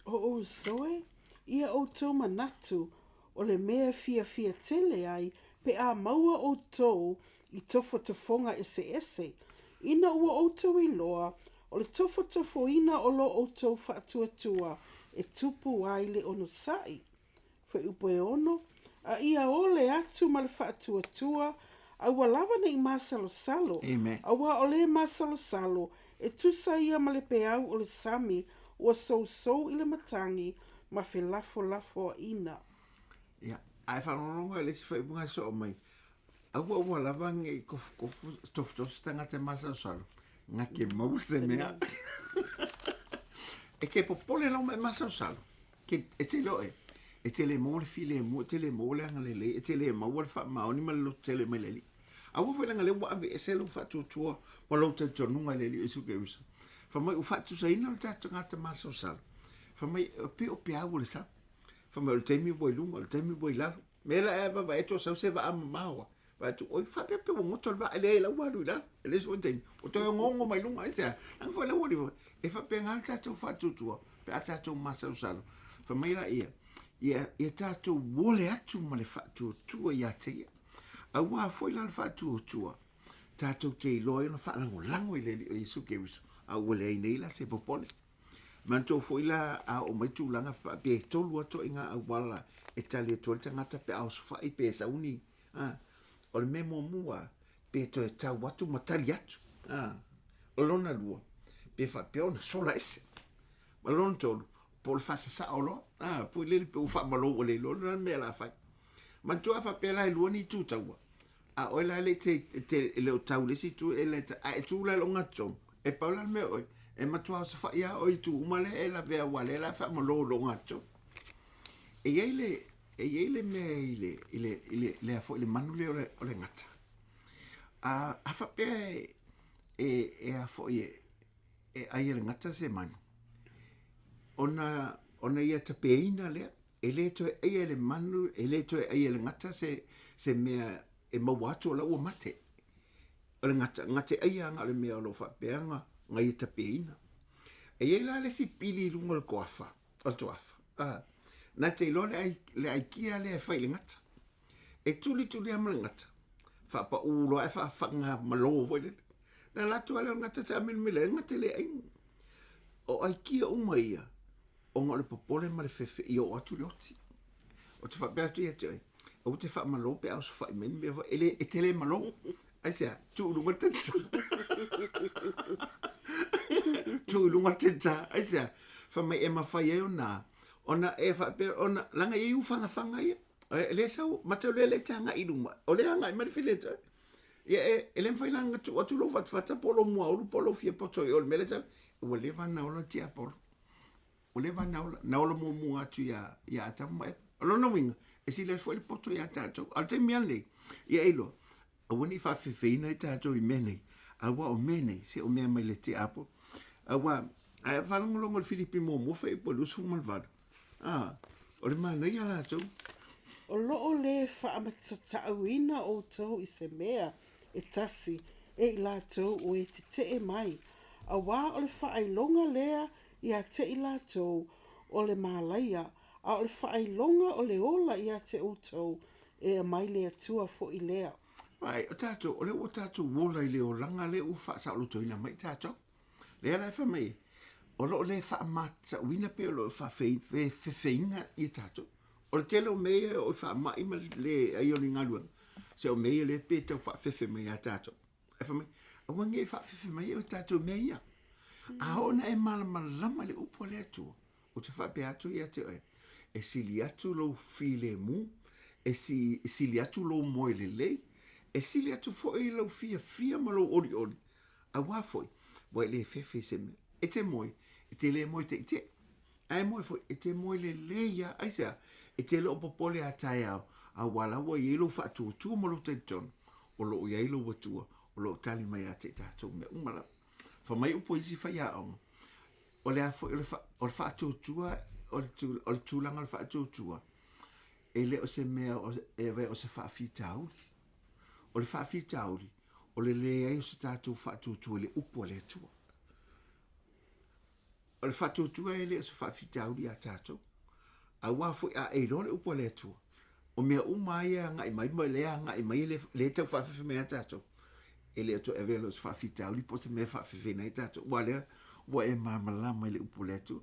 O outou e, ia outou manatu o le mea e fiafia tele ai pe a maua outou i tofotofoga eseese, ina ua outou iloa O le tofotofoina o lo outou faatuatua e tupu ai le onosai. Fuaiupu e 6, A ia ole atu ma le faatuatua, a ua lava nei masalosalo, Amen. Aua o le masalosalo, e tusa ia ma le peau o le sami ua sousou i le matagi ma felafolafoaina. Ia, a e faalogologo i le isi faaiuga e soo mai, Aua ua lava ne i kofukofu tofutofu se tagata e masalosalo, gake maua se mea. E ke popole lau ma e masalosalo, ke, e te iloa e, e te le maua le filemu, e te le maua le agalelei, e te le maua le faamaoni ma le lototele mai le Alii. Aua foi leaga lea ua aveese lou faatuatua ma lou talitonuga i le Alii o Iesu Keriso. Fai mai ua faatusaina le tatou tagata masalosalo. Fai mai e pei o peau o le sami. Fai mai o le taimi ua i luga, o le taimi ua i lalo. Mea la e vaavaai atu o sau se vaa mamao a. Vaai atu, oi, faapea pe ua goto le vaa, e leai la ua alu i lalo. E le isi foi taimi, ua toe onoono mai luga, aisea? Leaga foi la ua alu, e faapena le tatou faatuatua pe a tatou masalosalo. Fai mai laia, ia, ia tatou ole atu ma le faatuatua ia te ia. Aua foi la le faatuatua, tatou te iloa ai ona faalagolago i le Alii o Iesu Keriso, a ua leai nei la se popole. Manatua foi la a oo mai tulaga pe tolu lava ituaiga auala e tali atu ai le tagata pe a osofai pe sau ni, a, o le mea muamua pe toe tau atu ma tali atu, a. O lona lua, pe faapea ona sola ese. Ma lona tolu, po o le faasasao loa, a, poi lele pe ua faamalou ua le iloa le a le mea o le a fai. Manatua a faapea la e lua ni itu taua, A oe la e te, te, e le o tau le isi itu e le, a e tu la i le ogatotonu, e pau la le mea oe, e matua osofai lava oe i itu uma lea e lavea aua lea la e faamalo i le ogatotonu. E i ai le, e i ai le mea i le, i le, i le, lea foi le manu lea o le, o le gata. A, a faapea e, e, e a foi e, e ai e le gata se manu, ona, ona ia tapeina lea, e le toe aia e le manu, e le toe aia e le gata se, se mea e maua atu o la ua mate. O le gata, gate aia aga o le mea o lo o faapea ga, ga ia tapeina. E i ai la le isi pili i luga o le toafa, o le toafa, a, na te iloa le ai, le aikia lea e fai i le gata. E tulituli lava ma le gata, faapaū loa ae faafagamalo foi lele. Na alu atu lava lea o le gata taamilomilo ai, gata le aiga. O aikia uma ia, ona o le popole ma le fefe ia oo atu le oti. Ou te faapea atu ia te oe, aua te faamalo pe a osofai mai ni mea foi, e le, e te le malo. Aisea? Tuu i luga le tenta. Tuu i luga le tenta. Aisea? Fai mai e mafai ai ona, ona e faapea, ona, leaga e i ai ufagafaga ia. E le sau, matau lea le te agai i luma, o lea e agai mai le fili ia te oe. Ia e, e le mafai la ona tuu atu lou fatafata po o lou muaulu po o lou fiapoto i o i le mea lea e sau, ua leva ona ola le tiapolo. Ua leva ona ola, na ola muamua atu ia, ia Atamu ma Eva. O lona uiga, e sili atu foi le poto ia tatou. A o le taimi lava lenei, ia e iloa, aua ne i faafefeina ai tatou i mea nei, aua o mea nei, se o mea mai le tiapolo. Aua, a e faalogologo i le Filipi muamua fuaiupu e 28, a, o le manaia latou. O lo o lē faamatataauina outou i se mea e tasi e i latou o e tetee mai, auā o le faailoga lea ia te i latou o le malaia, a o le faailoga o le ola ia te outou e aumai le Atua foi lea. Vaai, o tatou, o lea ua tatou ola i le olaga lea ua faasaolotoina mai tatou. Lea la e fai mai ai, o lo o le faamatauina pe o lo o faafefeina ia tatou. O le tele o mea ia e oo i faamai ma le leai o ni galuega, se o mea ia lea pe tau faafefe mai ia tatou. Ae fai mai, aua ne i faafefe mai ai tatou i mea ia. A oo ina e malamalama i le upu a le Atua, ou te faapea atu ia te oe, e sili atu lou filemu, e sili atu lou moe lelei, e sili atu foi lou fiafia ma lou olioli, Auā foi, ua e le fefe i se mea. E te moe, e te le moe teʻiteʻi. A e moe foi, e te moe lelei lava. Aisea? E te le o popole a taeao, auā la ua i ai lou faatuatua ma lou talitonu, o lo o i ai lou Atua o lo o tali mai ia te i tatou mea uma lava. Fai mai upu a isi faiaoga, o le a foi o le, fa, o le faatuatua, o le, o le tulaga o le faatuatua, e le o se mea o, e avea o se faafitauli. O le faafitauli, o le leai o se tatou faatuatua i le upu a le Atua. O le faatuatua e le o se faafitauli ia tatou. Auā foi a e iloa le upu a le Atua, o mea uma lava ia e agai mai ma lea e agai mai e le tau faafefe mai ia tatou, e le o toe avea loa o se faafitauli po o se mea e faafefeina ai tatou. Aua o lea ua e malamalama i le upu a le Atua.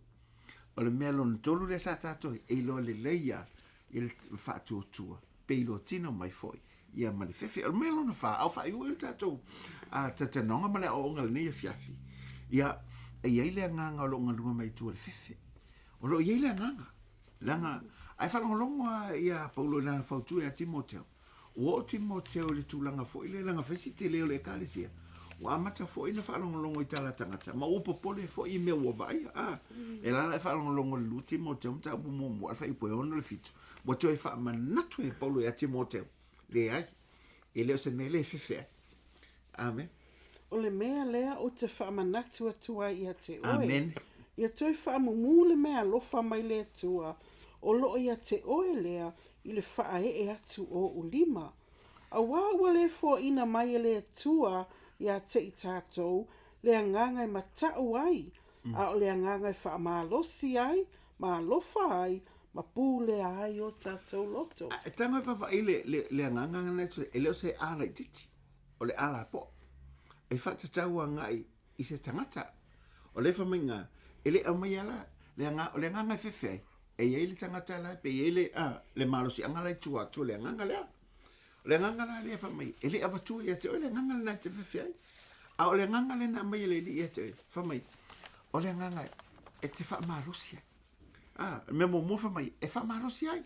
O le mea lona tolu lea sa tatou e iloa lelei lava i le faatuatua pe iloa tino mai foi ia ma le fefe. O le mea lona fa, a o faaiu ai le tatou talatalanoaga ma le aoaoga i lenei afiafi, ia, e i ai le agaga o lo o galue mai i tua i le fefe. O lo o i ai le agaga, leaga, a e faalogologo lava ia Paulo i lana fautua ia Timoteo, Ua oo Timoteo i le tulaga foi lea, leaga fai si tele o le Ekalesia, ua amata foi ona faalogologo i tala a tagata, ma ua popole foi i mea ua vaaia. A, e ala la e faalogologo i le 2 Timoteo mataupu muamua, le fuaiupu e 6 i le 7, ua toe faamanatu e Paulo ia Timoteo, leai, e le o se mea le fefe ai. Amen. O le mea lea ou te faamanatu atu ai ia te oe, Amen. ia toe faamumū le meaalofa mai le Atua o lo o ia te oe lea i le faaee atu o ou lima. Auā ua le foaina mai e le Atua ia te i tatou le agaga e mataʻu ai, a o le agaga e faamalosi ai, ma alofa ai, ma pulea ai o tatou loto. E tago e vaavaai le, le, le agaga lena e le o se a laitiiti. o le a lapoa e faatatau agai i se tagata. O lea fai mai iga, e le aumaia la le aga, o le agaga e fefe ai, e i ai le tagata la pe i ai le, a, le malosiaga la i tua atu o le agaga lea. O le agaga la lea fai mai, e le avatua ia te oe le agaga lena e te fefe ai. A o le agaga lea na aumai e le Alii ia te oe, fai mai, o le agaga e te faamalosi ai. A, o le mea muamua fai mai, e faamalosi ai.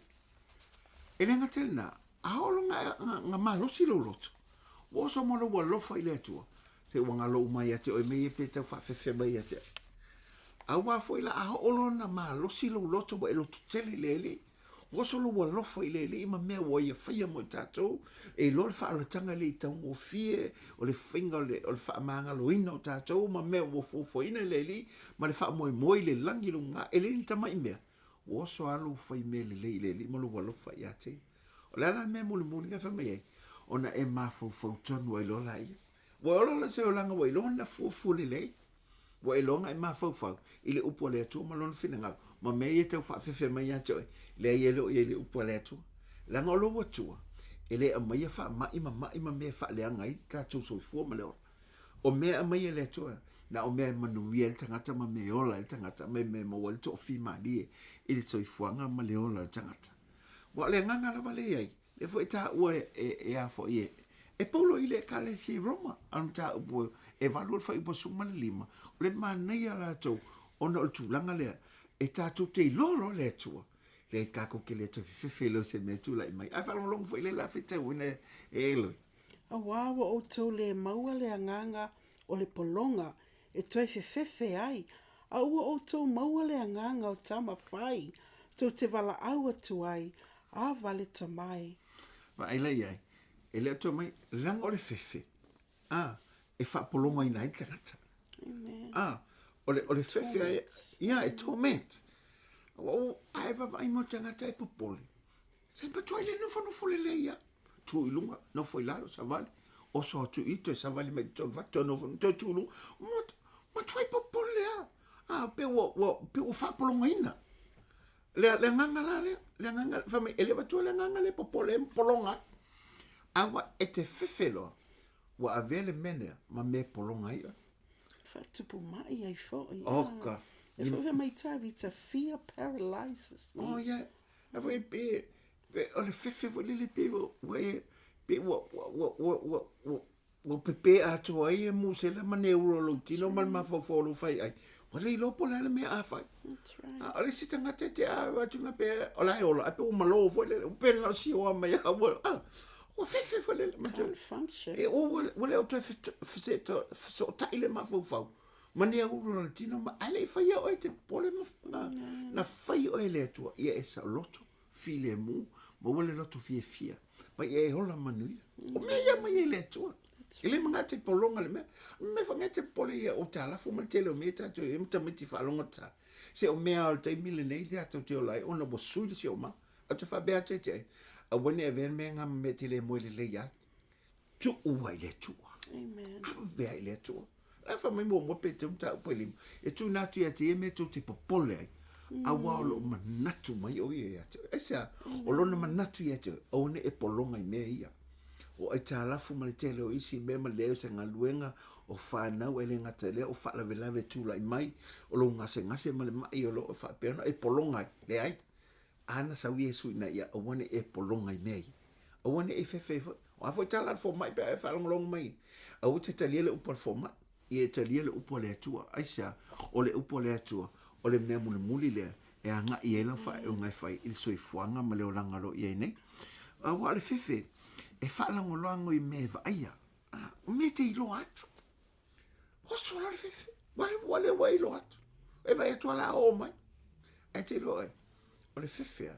E le gata i lena, a oo loa nga malosi lou loto, ua oso mo lou alofa i le Atua, se ua galo uma ia te oe mea ia pe tau faafefe mai ia te oe. Auā foi la a oo loa na malosi lou loto ua e loto tele i le Alii, Oso lou alofa i le Alii ma mea ua Ia faia mo i tatou, e iloa le faaolataga e le i taugofie, o le faiga o le, o le faamagaloina o tatou ma mea ua fuafuaina e le Alii ma le faamoemoe i le lagi i luga, e le ni tamai mea. Ua oso lava lou fai mea lelei i le Alii ma lou alofa ia te Ia. O le a la le mea mulimuli lea e fai mai ai? Ona e mafaufau tonu ai loa laia. Ua ola la se olaga ua iloa ona fuafua lelei. Ua iloa ona e mafaufau i le upu a le Atua ma lona finagalo, ma mea ia e tau faafefe mai ia te oe, leai e le o i ai le upu a le Atua. Leaga o lou Atua, e le aumaia faamai ma mai ma mea e faaleaga ai le tatou soifua ma le ola. O mea e aumai e le Atua, na o mea e manuia ai le tagata ma mea e ola ai le tagata, ma mea e maua ai le toafimalie i le soifuaga ma le ola o le tagata. Aua o le agaga lava lea e i ai, lea foi e taua e a foi e e Paulo i le Ekalesia i Roma, a o le mataupu e 8 le fuaiupu 15, o le manaia latou ona o le tulaga lea, e tatou te iloa loa le Atua, leai tatou te le toe fefefe loa i se mea e tulai mai. Ae faalogologo foi lea la faitauina e Eloi. Auā ua outou le maua le agaga o le pologa e toe fefefe ai, a ua outou maua le agaga o tama fai tou te valaau atu ai, Ava le tama e. Vaai la i ai, e le o toe mai, leaga o le fefe, a, e faapologaina ai le tagata. Amen. A, o le, o le fefe ai, ia, e torment. Ua, a e vaavaai mo le tagata e popole, se matuai le nofonofo lelei lava. Tu i luga, nofo i lalo, savali, oso atu i toe savali mai totonu fale, toe nofo, toe tu i luga. Matuai popole lava. A, pe ua, ua, pe ua faapologaina. Le, le agaga la lea, le agaga, fai mai, e le avatua le agaga lea popole ai ma pologa ai. A ua e te fefe loa, ua avea le mea lea ma mea e pologa ai oe. Faatupu mai ai foi. Oka. E foi fai mai Tavita, fear paralyzes me. Oh, yeah. A foi pe, pe, o le fefe foi lele pe ua e, pe ua, ua, ua, ua, ua, ua, Ua pepē atoa ai e musela ma neuro o lou tino ma le mafaufau o lou faiai. Ua le iloa po o le a le mea a fai. Right. A o le isi tagata e te a atu nga pe o la e ola, ae pe ua malo foi lele, ua pe na o sioa mai a ua, a, ua fefe foi lele. Can't function. E, ua, ua le o toe fesootai le mafaufau. Ma neuro o le tino, ma ae le i faia oe e te popole ma, na, na fai oe e le Atua, ia e saoloto filemu, maua le loto fiafia, ma ia e ola manuia. O mea ia mai e le Atua. E le manatu e pologa le mea. O mea whangai te popole ia o tālafu ma le tele o mea tātou e tamaiti whaalongata. Se o mea o le taimi lenei le tātou te ola ai, ona ua sui le siosiomaga. Ou te faapea atu ia te oe, aua ne i avea le mea ngā mea te le moe lelei ai. Tuua i le Atua. Amen. Avea i le Atua. La wha mai muamua pe te mataupu e lima. E tuuina atu ia te ia mea tou te popole ai. Aua o loo manatu mai o ia ia te oe. Aisea, o lona manatu ia te oe, aua ne i e pologa i mea ia. O aitalafu ma le tele o isi mea ma le leai o se galuega, o fanau e le gata i lea, o faalavelave e tulai mai, o lou gasegase ma le mai o lo o faapea ona e pologa ai. Leai. A na sau Iesu ina ia aua ne i e pologa i mea ia. Aua ne i e fefe foi. O a foi tala a le fomai pe a e faalogologo mai, aua e te talia le upu a le fomai, ia e talia le upu a le Atua. Aisea? O le upu a le Atua, o le mea mulimuli lea e agai ai lau faaiuga e fai i le soifuaga ma le olaga o lo o i ai nei. Aua o le fefe, e faalagoloago i mea e vaaia, o mea e te iloa atu. Oso loa le fefe, ua le, ua le ua iloa atu. E vaai atu ala oo mai. Ae te iloa oe, o le fefe a,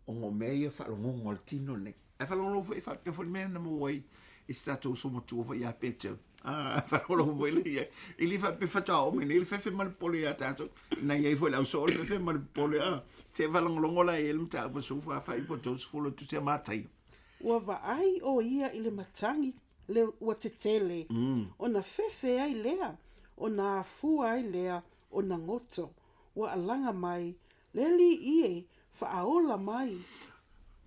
ona o mea ia faalogogo a le tino lenei. Ae faalogologo foi faapea foi le mea na maua ai i se tatou uso matua foi ia Peter. Ah, faalogologo foi le ia. E le faapea faatoa oo mai nei le fefe ma le popole ia tatou. Na i ai foi le ausoo le fefe ma le popole. Ah, se faalogologo la i ai le mataupu a Sufa fai po 30 o Tusi a Mataio. Ua vaai ʻo ia i le matagi le ua tetele, ona fefe ai lea, ona afua ai lea ona goto, ua alaga mai, le Alii e, faaola mai.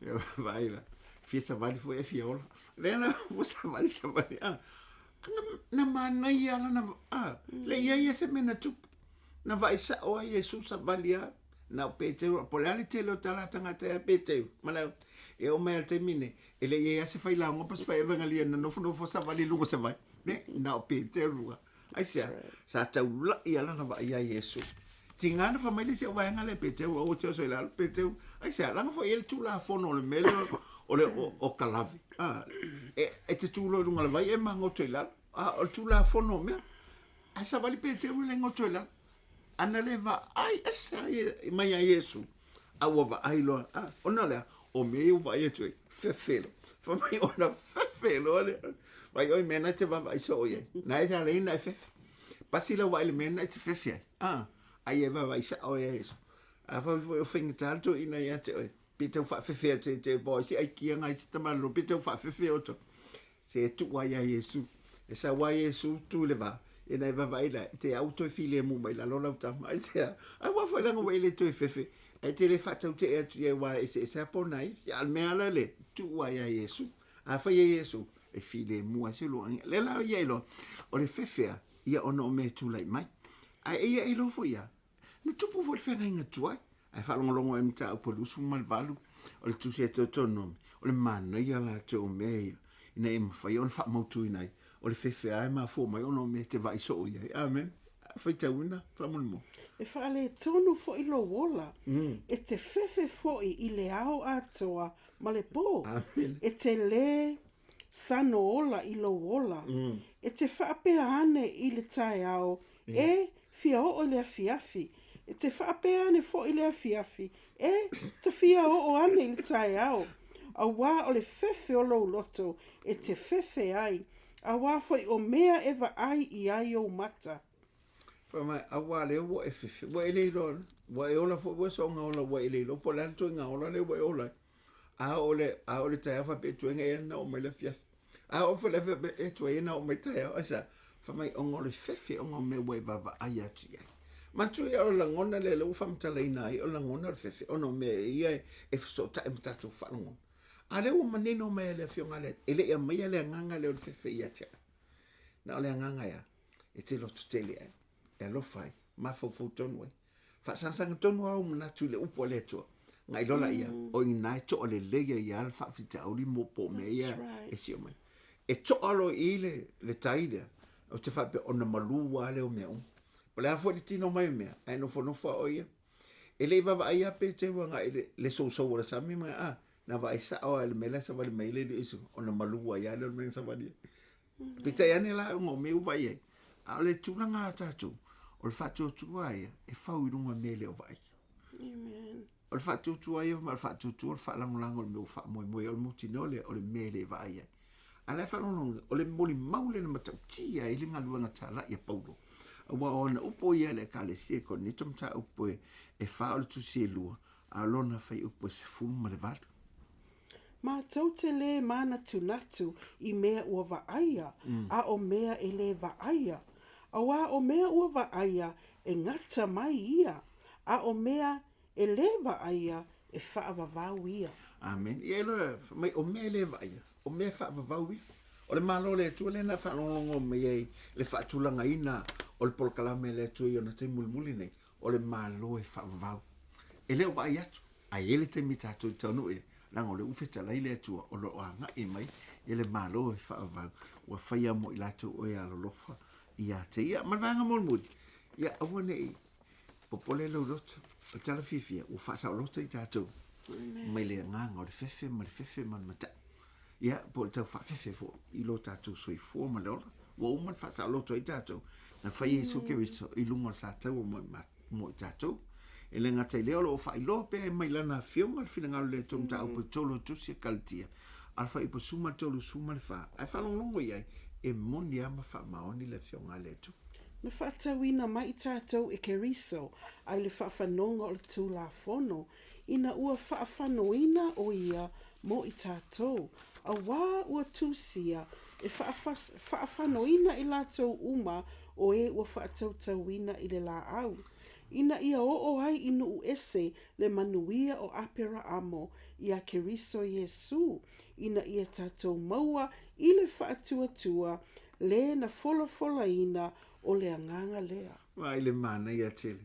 Ia vaai la, fia savali foi e fia ola. Lea la ua savali savali, ah, na, na manaia lana, ah, le i ai ia se mea na tupu. Na vaai sao ai Iesu savali a, na o Peteru, po o le a le tele o tala a tagata ia Peteru, ma le, e oo mai lava i le taimi lenei, e le i ai lava se failaoga po o se faievagalia na nofonofo savali i luga o se vai. Ne, na o Peteru lava. Aisea? Sa taulai lava lana vaai ia Iesu. Tiga na fai mai le isi au vaega lea Peteru, aua e te oso i lalo, Peteru. Aisea? Leaga foi e i ai le Tulafono o le mea lea o le o ka lave. A, e, e te tu loa i luga o le vai e magoto i lalo. A, o le Tulafono o mea. Ae savali Peteru e le goto i lalo. Ana le vaai ese ai mai ia Iesu. A ua vaai loa, a, ona o le a? O mea ia ua vaai atu ai, fefe loa. Fai mai ona fefe loa lea. Vaai oe i mea na e te vaavaai soo i ai. Na e ala ai ona e fefe. Pasi lau vaai i le mea na e te fefe ai. A, a ia e vaavaai sao ai e. Afai foi o faigata le toeaina ia te oe, pe tau faafefe atu ia te oe, po o ai se aikia nai se tamalolo, pe tau faafefe outou. Se e tuu ai ia Iesu. E sau ai Iesu tu i le va, ina e vaavaai la, te au toe filemu mai lalo lau tama. Ai te a, aua foi leaga ua e le toe fefe, ae te le faatautee atu i ai aua e eseese lava pona ai. A o le mea la lea, tuu ai ia Iesu. Afai e Iesu, e filemu ai se lua aiga. Lea la ia iloa, o le fefe a, ia ona o mea e tulai mai. Ae eia iloa foi ia, Na tupu foi le feagaiga tuai, ae faalogologo ai mataupu e 28 o le tusi a Teutonomi, o le manaia latou o mea ia, ina ia mafai ona faamautuina ai, o le fefe lava e mafua mai ona o mea e te vaai soo i ai. Amen. Faitauina, faamolemole. E faaletonu foi lou ola, e te fefe foi i le ao atoa ma le po. Amen. E te lē sano ola i lou ola. E te faapea ane i le taeao, E, fia oo i le afiafi. E te faapea ane foi i le afiafi, E, ta fia oo ane i le taeao. Auā o le fefe o lou loto e te fefe ai, auā foi o mea e vaai i ai ou mata. Fai mai, auā lea ua e fefe, ua e le iloa, ua e ola foi, ua soona ola ua e le iloa po o le a le ituaiga ola lea ua e ola ai. A oo le, a oo le taeao faapea e tuai ea na oo mai le afiafi. A oo foi le afiafi e tuai na oo mai taeao. Aisea? Fai mai ona o le fefe ona o mea ua e vaavaai atu i ai. Manatua ia o le lagona lea lea ua faamatalaina ai, o le lagona o le fefe ona o mea ia e fesootai ma tatou faalogona. A lea ua manino mai e le Afioga a le, e le i aumaia le agaga lea o le fefe ia te oe. Na o le agaga e a? E te lototele ai, e alofa ai, mafaufau tonu ai. Faasagasaga tonu lava ou manatu i le upu a le Atua. Ngai loa laia, o i ina e toa lelei ai lava le faafitauli mo po o mea ia e sio mai. E toa loa i i le, le tai lea, ou te faapea ona malū lava lea o mea uma. Po o le a foi le tino mai o mea, ae nofonofo lava o ia. E le i vaavaai lava pe teu agai i le, le sousou o le sami ma, a, na vaai sao lava i le mea la e savali mai ai le alii Iesu, ona malū ai lava lea o le mea na savali ai. Peitai ane la ona o mea ua vaai ai, a o le tulaga a tatou, o le faatuatua ia e fau i luga o mea e le o vaaia. Amen. O le faatuatua ia ma o le faatuatua o le faalagolago i le mea ua faamoemoe ai, o le mautinoa lea o le mea e le vaai ai. A o la e faalogologo, o le molimau lea na matautia ai le galuega talai a Paulo. Aua o ana upu ia i le Ekalesia i Korinito mataupu e fa o le tusi e lua, a o lona fuaiupu e 18. Matou te lē manatunatu i mea ua vaaia, a o mea e lē vaaia. Auā o mea ua vaaia e gata mai ia, a o mea e lē vaaia e faavavau ia. Amen. Ia iloa fai mai o mea e lē vaaia, o mea e faavavau ia. O le Malo o le Atua lea na faalogologo mai ai le faatulagaina o le polokalame a le Atua i ona taimi mulimuli nei, o le Malo e faavavau. E le o vaai atu, Ae i ai le taimi tatou te taunuu i ai, leaga o lea ua fetalai le Atua o lo o agai mai i le Malo e faavavau, ua faia mo i latou o e alolofa ia te ia. Ma le vaega mulimuli, ia aua ne i popole lou loto, o le tala fiafia, ua faasaoloto i tatou mai le agaga o le fefe ma le fefe ma le matau. Ia, po o le tau faafefe foi i lo tatou soifua ma le ola. Ua uma ona faasaoloto ai tatou, na fai e Iesu Keriso i luga o le sataua mo mo i tatou. E le gata i lea, o lo o faailoa pea mai lana afioga le finagalo le Atua mataupu e tolu o Tusi a Kalatia, a o le fuaiupu 13 14, ae faalogologo i ai, e moni lava ma faamaoni le afioga a le Atua. Na faatauina mai i tatou e Keriso ai le faafanoga o le Tulafono, ina ua faafanoina o ia mo i tatou, auā ua tusia e faafanoina i latou uma o e ua faatautauina i le laau, ina ia oo ai i nuu ese le manuia o Aperaamo iā Keriso Iesū, ina ia tatou maua i le faatuatua le na folafolaina o le agaga lea. Vaai le manaia tele,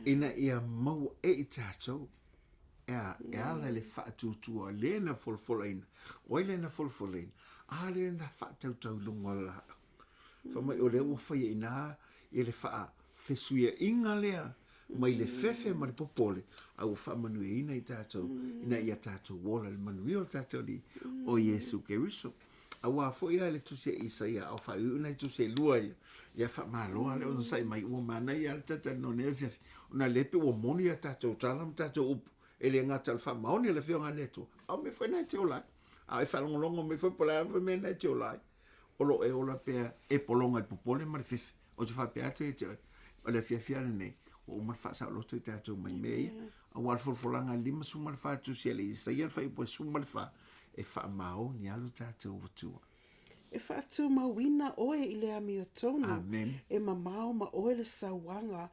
ina ia maua e i tatou e a, e ala i le faatuatua le na folafolaina. O ai le na folafolaina? A lea na faatautau i luga o le laau. Fai mai o lea ua faia i ina ia le faafesuiaiga lea mai le fefe ma le popole, a ua faamanuiaina i tatou ina ia tatou ola i le manuia o le tatou Alii o Iesu Keriso. Aua foi la le tusi a Isaia, a o faaiuiu nai tusi e lua ia, ia faamalo lava le onosai mai, ua manaia lava le talatalanoa i lenei afiafi, ona o lea e pei ua moni a tatou tala ma tatou upu. E le gata o le faamaoni o le Afioga a le Atua, a o mea foi na e te ola ai. A o e faalogologo mai foi po o le a foi mea na e te ola ai, o lo o e ola pea e pologa i le popole ma le fefe. Ou te faapea atu ia te oe, o le afiafi lava lenei, ua uma le faasaoloto i tatou mai mea ia. Aua o le folafolaga e 54 tusi a le Isaia le fuaiupu e 14, e faamaoni lava lo tatou Atua. E faatumauina oe i le amiotonu, Amen. e mamao ma oe le sauaga,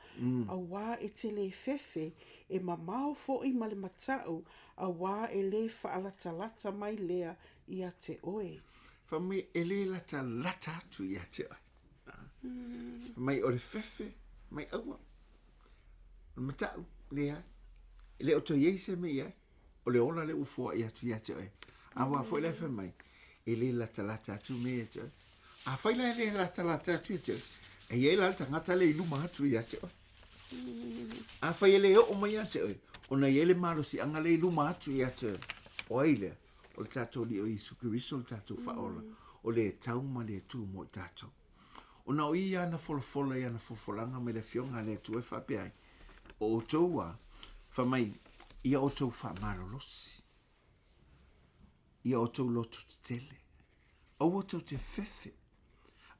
auā e te lē fefe, e mamao foi ma le mata'u, auā e lē faalatalata mai lea ia te oe. Fai mai, e lē latalata atu ia te oe. Fai mai, o le fefe, mai aua. O le mata'u, leai. E le o toe i ai se mea i ai. O le ola lea ua foai atu ia te oe. Aua foi la e fai mai, e le latalata atu mea ia te oe. Afai la e le latalata atu ia te oe, e i ai la le tagata lea i luma atu ia te oe. Afai e le oo mai ia te oe, ona e i ai le malosiaga lea i luma atu ia te oe. O ai lea? O le tatou Alii o Iesu Keriso, le tatou Faaola, o le tau ma le tu mo i tatou. Ona o ia ana folafola i ana folafolaga mai le Afioga a le Atua e faapea ai, O outou a, fai mai, ia outou faamalolosi, ia outou loto tetele, aua tou te fefe,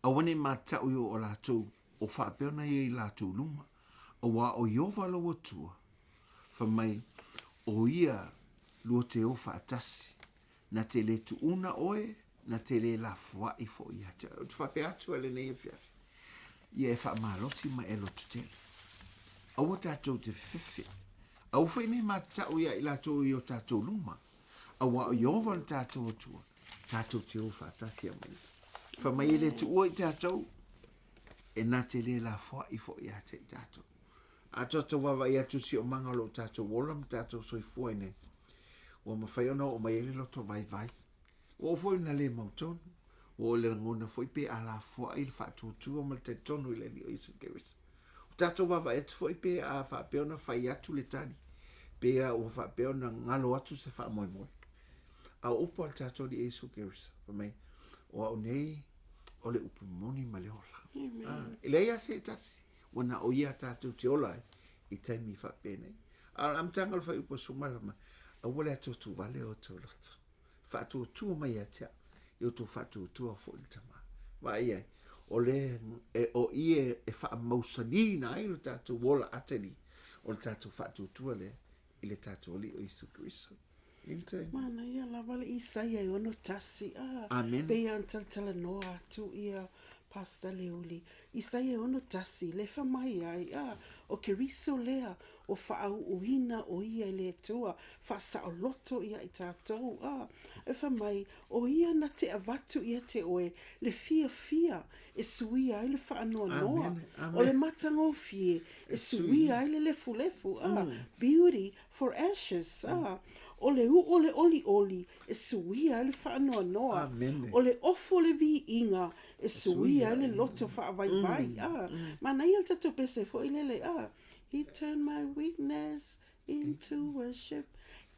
aua ne i matau i o latou o faapea ona i ai i latou luma, auā o Ieova lou Atua, fai mai, o ia lua te o faatasi, Na te le tuuna oe, na te le lafoai foi ia te oe. Ou te faapea atu ai lenei afiafi, ia e faamalosi ma e lototele. Aua tatou te fefefe. Aua foi nei matatau ia i latou i o tatou luma. Aua o Ieova le tatou Atua, tatou te o faatasi a mai. Fai mai e le tuua i tatou, e na te le lafoai foi ia te i tatou. A tatou vaavaai atu i le siomaga o lo o tatou ola ma tatou soifua ai nei, ua mafai ona oo mai ai le loto vaivai. Ua oo foi ina le mautonu. Ua oo i le lagona foi pe a lafoai le faatuatua ma le talitonu i le Alii o Iesu Keriso. Ua tatou vaavaai atu foi pe a faapea ona fai atu le tali, pe a ua faapea ona galo atu se faamoemoe. A o upu a le tatou Alii Iesu Keriso, fai mai, o au nei o le upu moni ma le ola. Ah, e leai lava se tasi. Ua na o ia tatou te ola ai i taimi faapenei. A o le amataga o le fuaiupu e suma le fai mai, aua le atuatuvale o outou loto. Faatuatua mai ia te au, ia outou faatuatua foi le Tama. Vaai i ai, o le, e, o i e, e faamausaliina ai lo tatou ola atali, o le tatou faatuatua lea i le tatou Alii o Iesu Keriso. Manaia lava le Isaia e 61, a Amen. Pei ona talatalanoa atu ia Pastor Leuli. Isaia e 61, le fai mai ai, a, o Keriso lea ua faauuina o ia e le Atua, faasaoloto ia i tatou, a, e fai mai, o ia na te avatu ia te oe le fiafia e suia ai le faanoanoa, Amen. Amen. o le matagofie e suia ai le lefulefu, a, beauty For ashes, a, o le uʻu o le ʻoliʻoli e suia ai le faanoanoa, o le ofu o le viiga e suia ai le loto faavaivai, a, manaia le tatou pese foi lele, a, He turned my weakness into worship,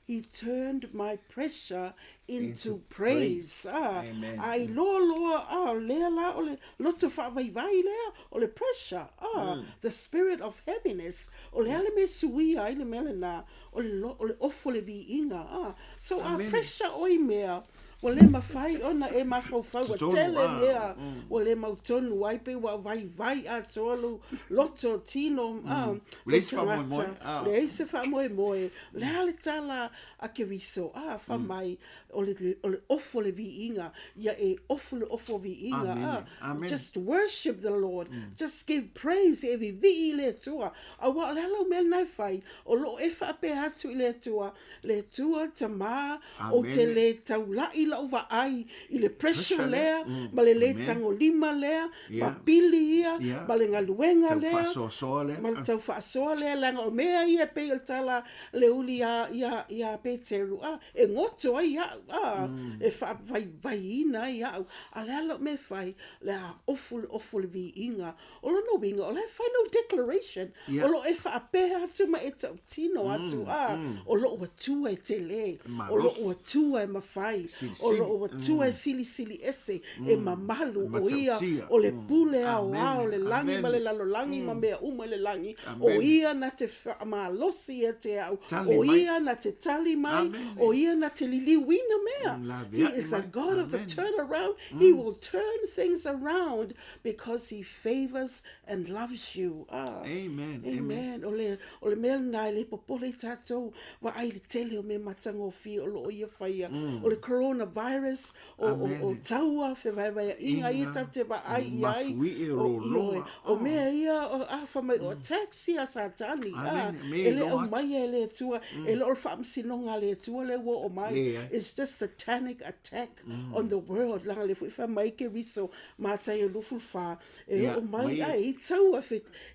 He turned my pressure into praise, a, a iloa loa, a, lea la o le loto faavaivai lea, o le pressure, a, the spirit of heaviness, o le a le mea e suia ai le mea lenā, o le, o le ofu o le viiga, a. So a pressure ʻoe i mea, ua le mafai ona e mafaufau ua tele mea ua le mautonu ai, pei ua vaivai atoa lou loto, tino, a, lou tagata, leai se faamoemoe. O le a le tala a Keriso, a, fai mai, o le, o le ofu o le viiga, ia e ofu le ofu o viiga, a, Amen. Just worship the Lord, just give praise, e vivii i le Atua. Aua o le a lau mea lena e fai, o lo o e faapea atu i le Atua, le Atua, Tama, ou te le taula'i lau vaai i le pressure lea, ma le le tagolima lea, ma pili ia, ma le galuega lea, ma le tau faasoa lea, leaga o mea ia e pei o le tala a le uli ia Peteru, a, e goto ai au. a, e faavaivaiina ai au. A o le a lau mea e fai? O le a ofu le ofu o le viiga. O lona uiga, o la e fai lau declaration, o lo o e faapea atu ma e tautino atu, a, o lou Atua e tele, o lou Atua e mafai, o lou Atua e silisili ese, e mamalu, o ia o le pule aoao o le lagi ma le lalolagi ma mea uma i le lagi, o ia na te faamalosi ia te au, o ia na te tali mai, o ia na te liliuina mea. He is a God of the turn around. He will turn things around because he favors and loves you. Ah. Amen. Amen. O le, o le mea lena e le popole i tātou vaai i le tele o mea matagofie o lo o ia whaia. O le coronavirus, o, o, o taua, fevaevaeaiga ia tatou te vaai i ai. Mafuie, o loloa. O mea ia, o, a, fai mai, o attacks ia a Satani. A, e le aumaia e le Atua, e le o le faamasinoga a le Atua lea ua oo mai. It's just satanic attack on the world. Leaga lea foi fai mai Keriso, Mataio 24, e oo mai ai i taua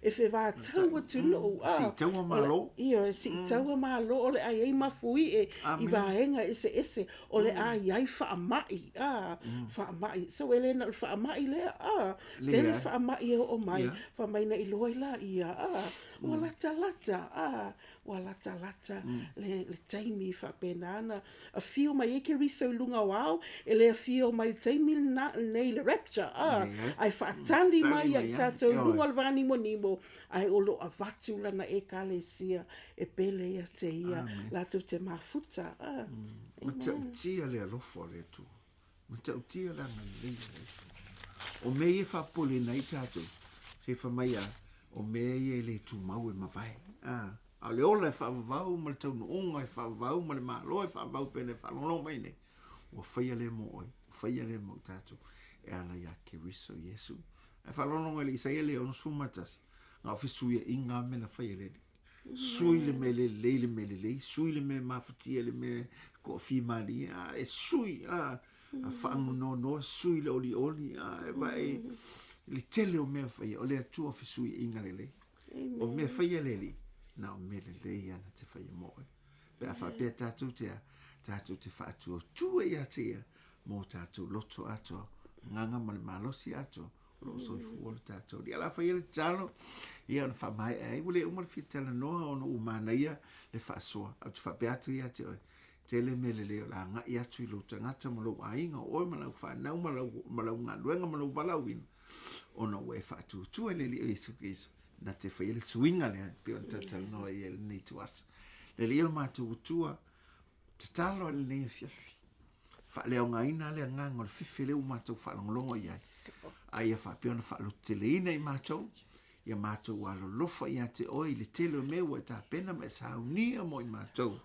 e fevatau atunuu. A, Siitaua malo. Ioe, siitaua malo, o le a i ai mafuie i vaega eseese. O le a i ai faamai, a, faamai. So e le na o le faamai lea, a, tele faamai e oo mai, fai mai na iloa ai laia, a, ua latalata, a, ua latalata le, le taimi faapena ona afio mai ai Keriso i luga o ao, e le afio mai i le taimi lena, lenei le rapture, a, ae faatali mai ia i tatou i luga o le vānimonimo, ae o lo o avatu lana Ekalesia e pele ia te ia latou te mafuta. Ah, Matautia le alofa o le Atua. Matautia le agalelei o le Atua. O mea ia e faapopoleina ai tatou, se fai mai a, o mea ia e le tumau e mavae. Ah, a o le ola e faavavau ma le taunuuga e faavavau ma le Malo e faavavau pei ona e faalogologo mai nei, ua faia lea mo oe, ua faia lea mo tatou e ala iā Keriso Iesu. Ae faalogologo i le Isaia le 61, na o fesuiaiga lava mea na fai e le Alii. Sui le mea lelei i le mea lelei, sui le mea mafatia i le mea toafimalie, a e sui, a, a faanoanoa, sui le olioli, a e vaai le tele o mea faia, o le Atua o fesuiaiga lelei. O mea faia e le Alii, na o mea lelei lava na te faia mo oe. Pe a faapea tatou te a, tatou te faatuatua ia te ia mō tātou loto atoa, agaga ma le malosi atoa, o lo o soifua lo tātou Alii. A o le a fai le tatalo, ia ona faamaea ai, ua le uma le fia talanoa ona ua manaia le faasoa. Ae ou te faapea atu ia te oe, tele mea lelei o le a agai atu i lou tagata ma lou aiga, o oe ma lau fanau ma lau, ma lau galuega ma lou valaauina, ona ua e faatuatua i le Alii o Iesu Keriso, na te faia le suiga lea, e pei ona talatalanoa i ai i lenei ituaso. Le Alii o le matou Atua, tatalo i lenei afiafi, faaleaogaina le agaga o le fefe lea ua matou faalogologo i ai, a ia faapea ona faalototeleina i matou, ia matou alolofa ia te oe i le tele o mea ua e tapena ma e saunia mo i matou,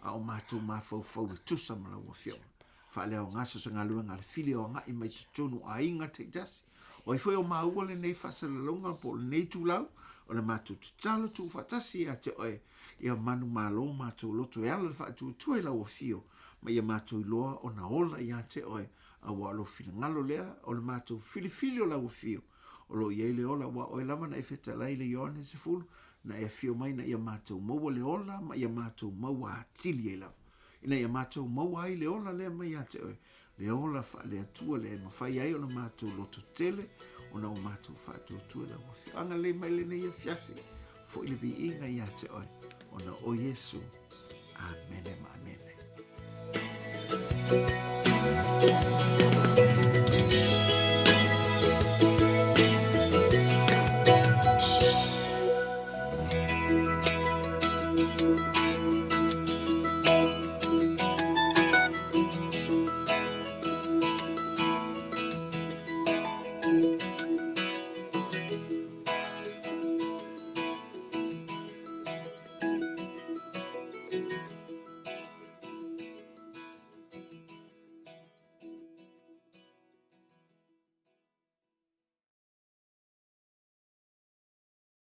a o matou mafaufau e tusa ma lau Afioga. Faaleaoga so se galuega a le fili o agai mai totonu o aiga taitasi. O ai foi o maua lenei faasalalauga po o lenei itulau, o le matou tatalo tuufaatasi ia te oe, ia manumalo matou loto e ala le faatuatua i lau afio, ma ia matou iloa ona ola ia te oe, aua o lou finagalo lea, o le matou filifili o lau afio, o lo o i ai le ola, aua o oe lava na e fetalai i le Ioane 10, na e afio mai ina ia matou maua le ola ma ia matou maua atili ai lava. Ina ia matou maua ai le ola lea mai ia te oe, le ola faale-Atua lea e mafai ai ona matou lototele ona ua matou faatuatua i lau Afioga. Agalelei mai lenei afiafi, foi le viiga ia te oe, ona o Iesu. Amene ma amene.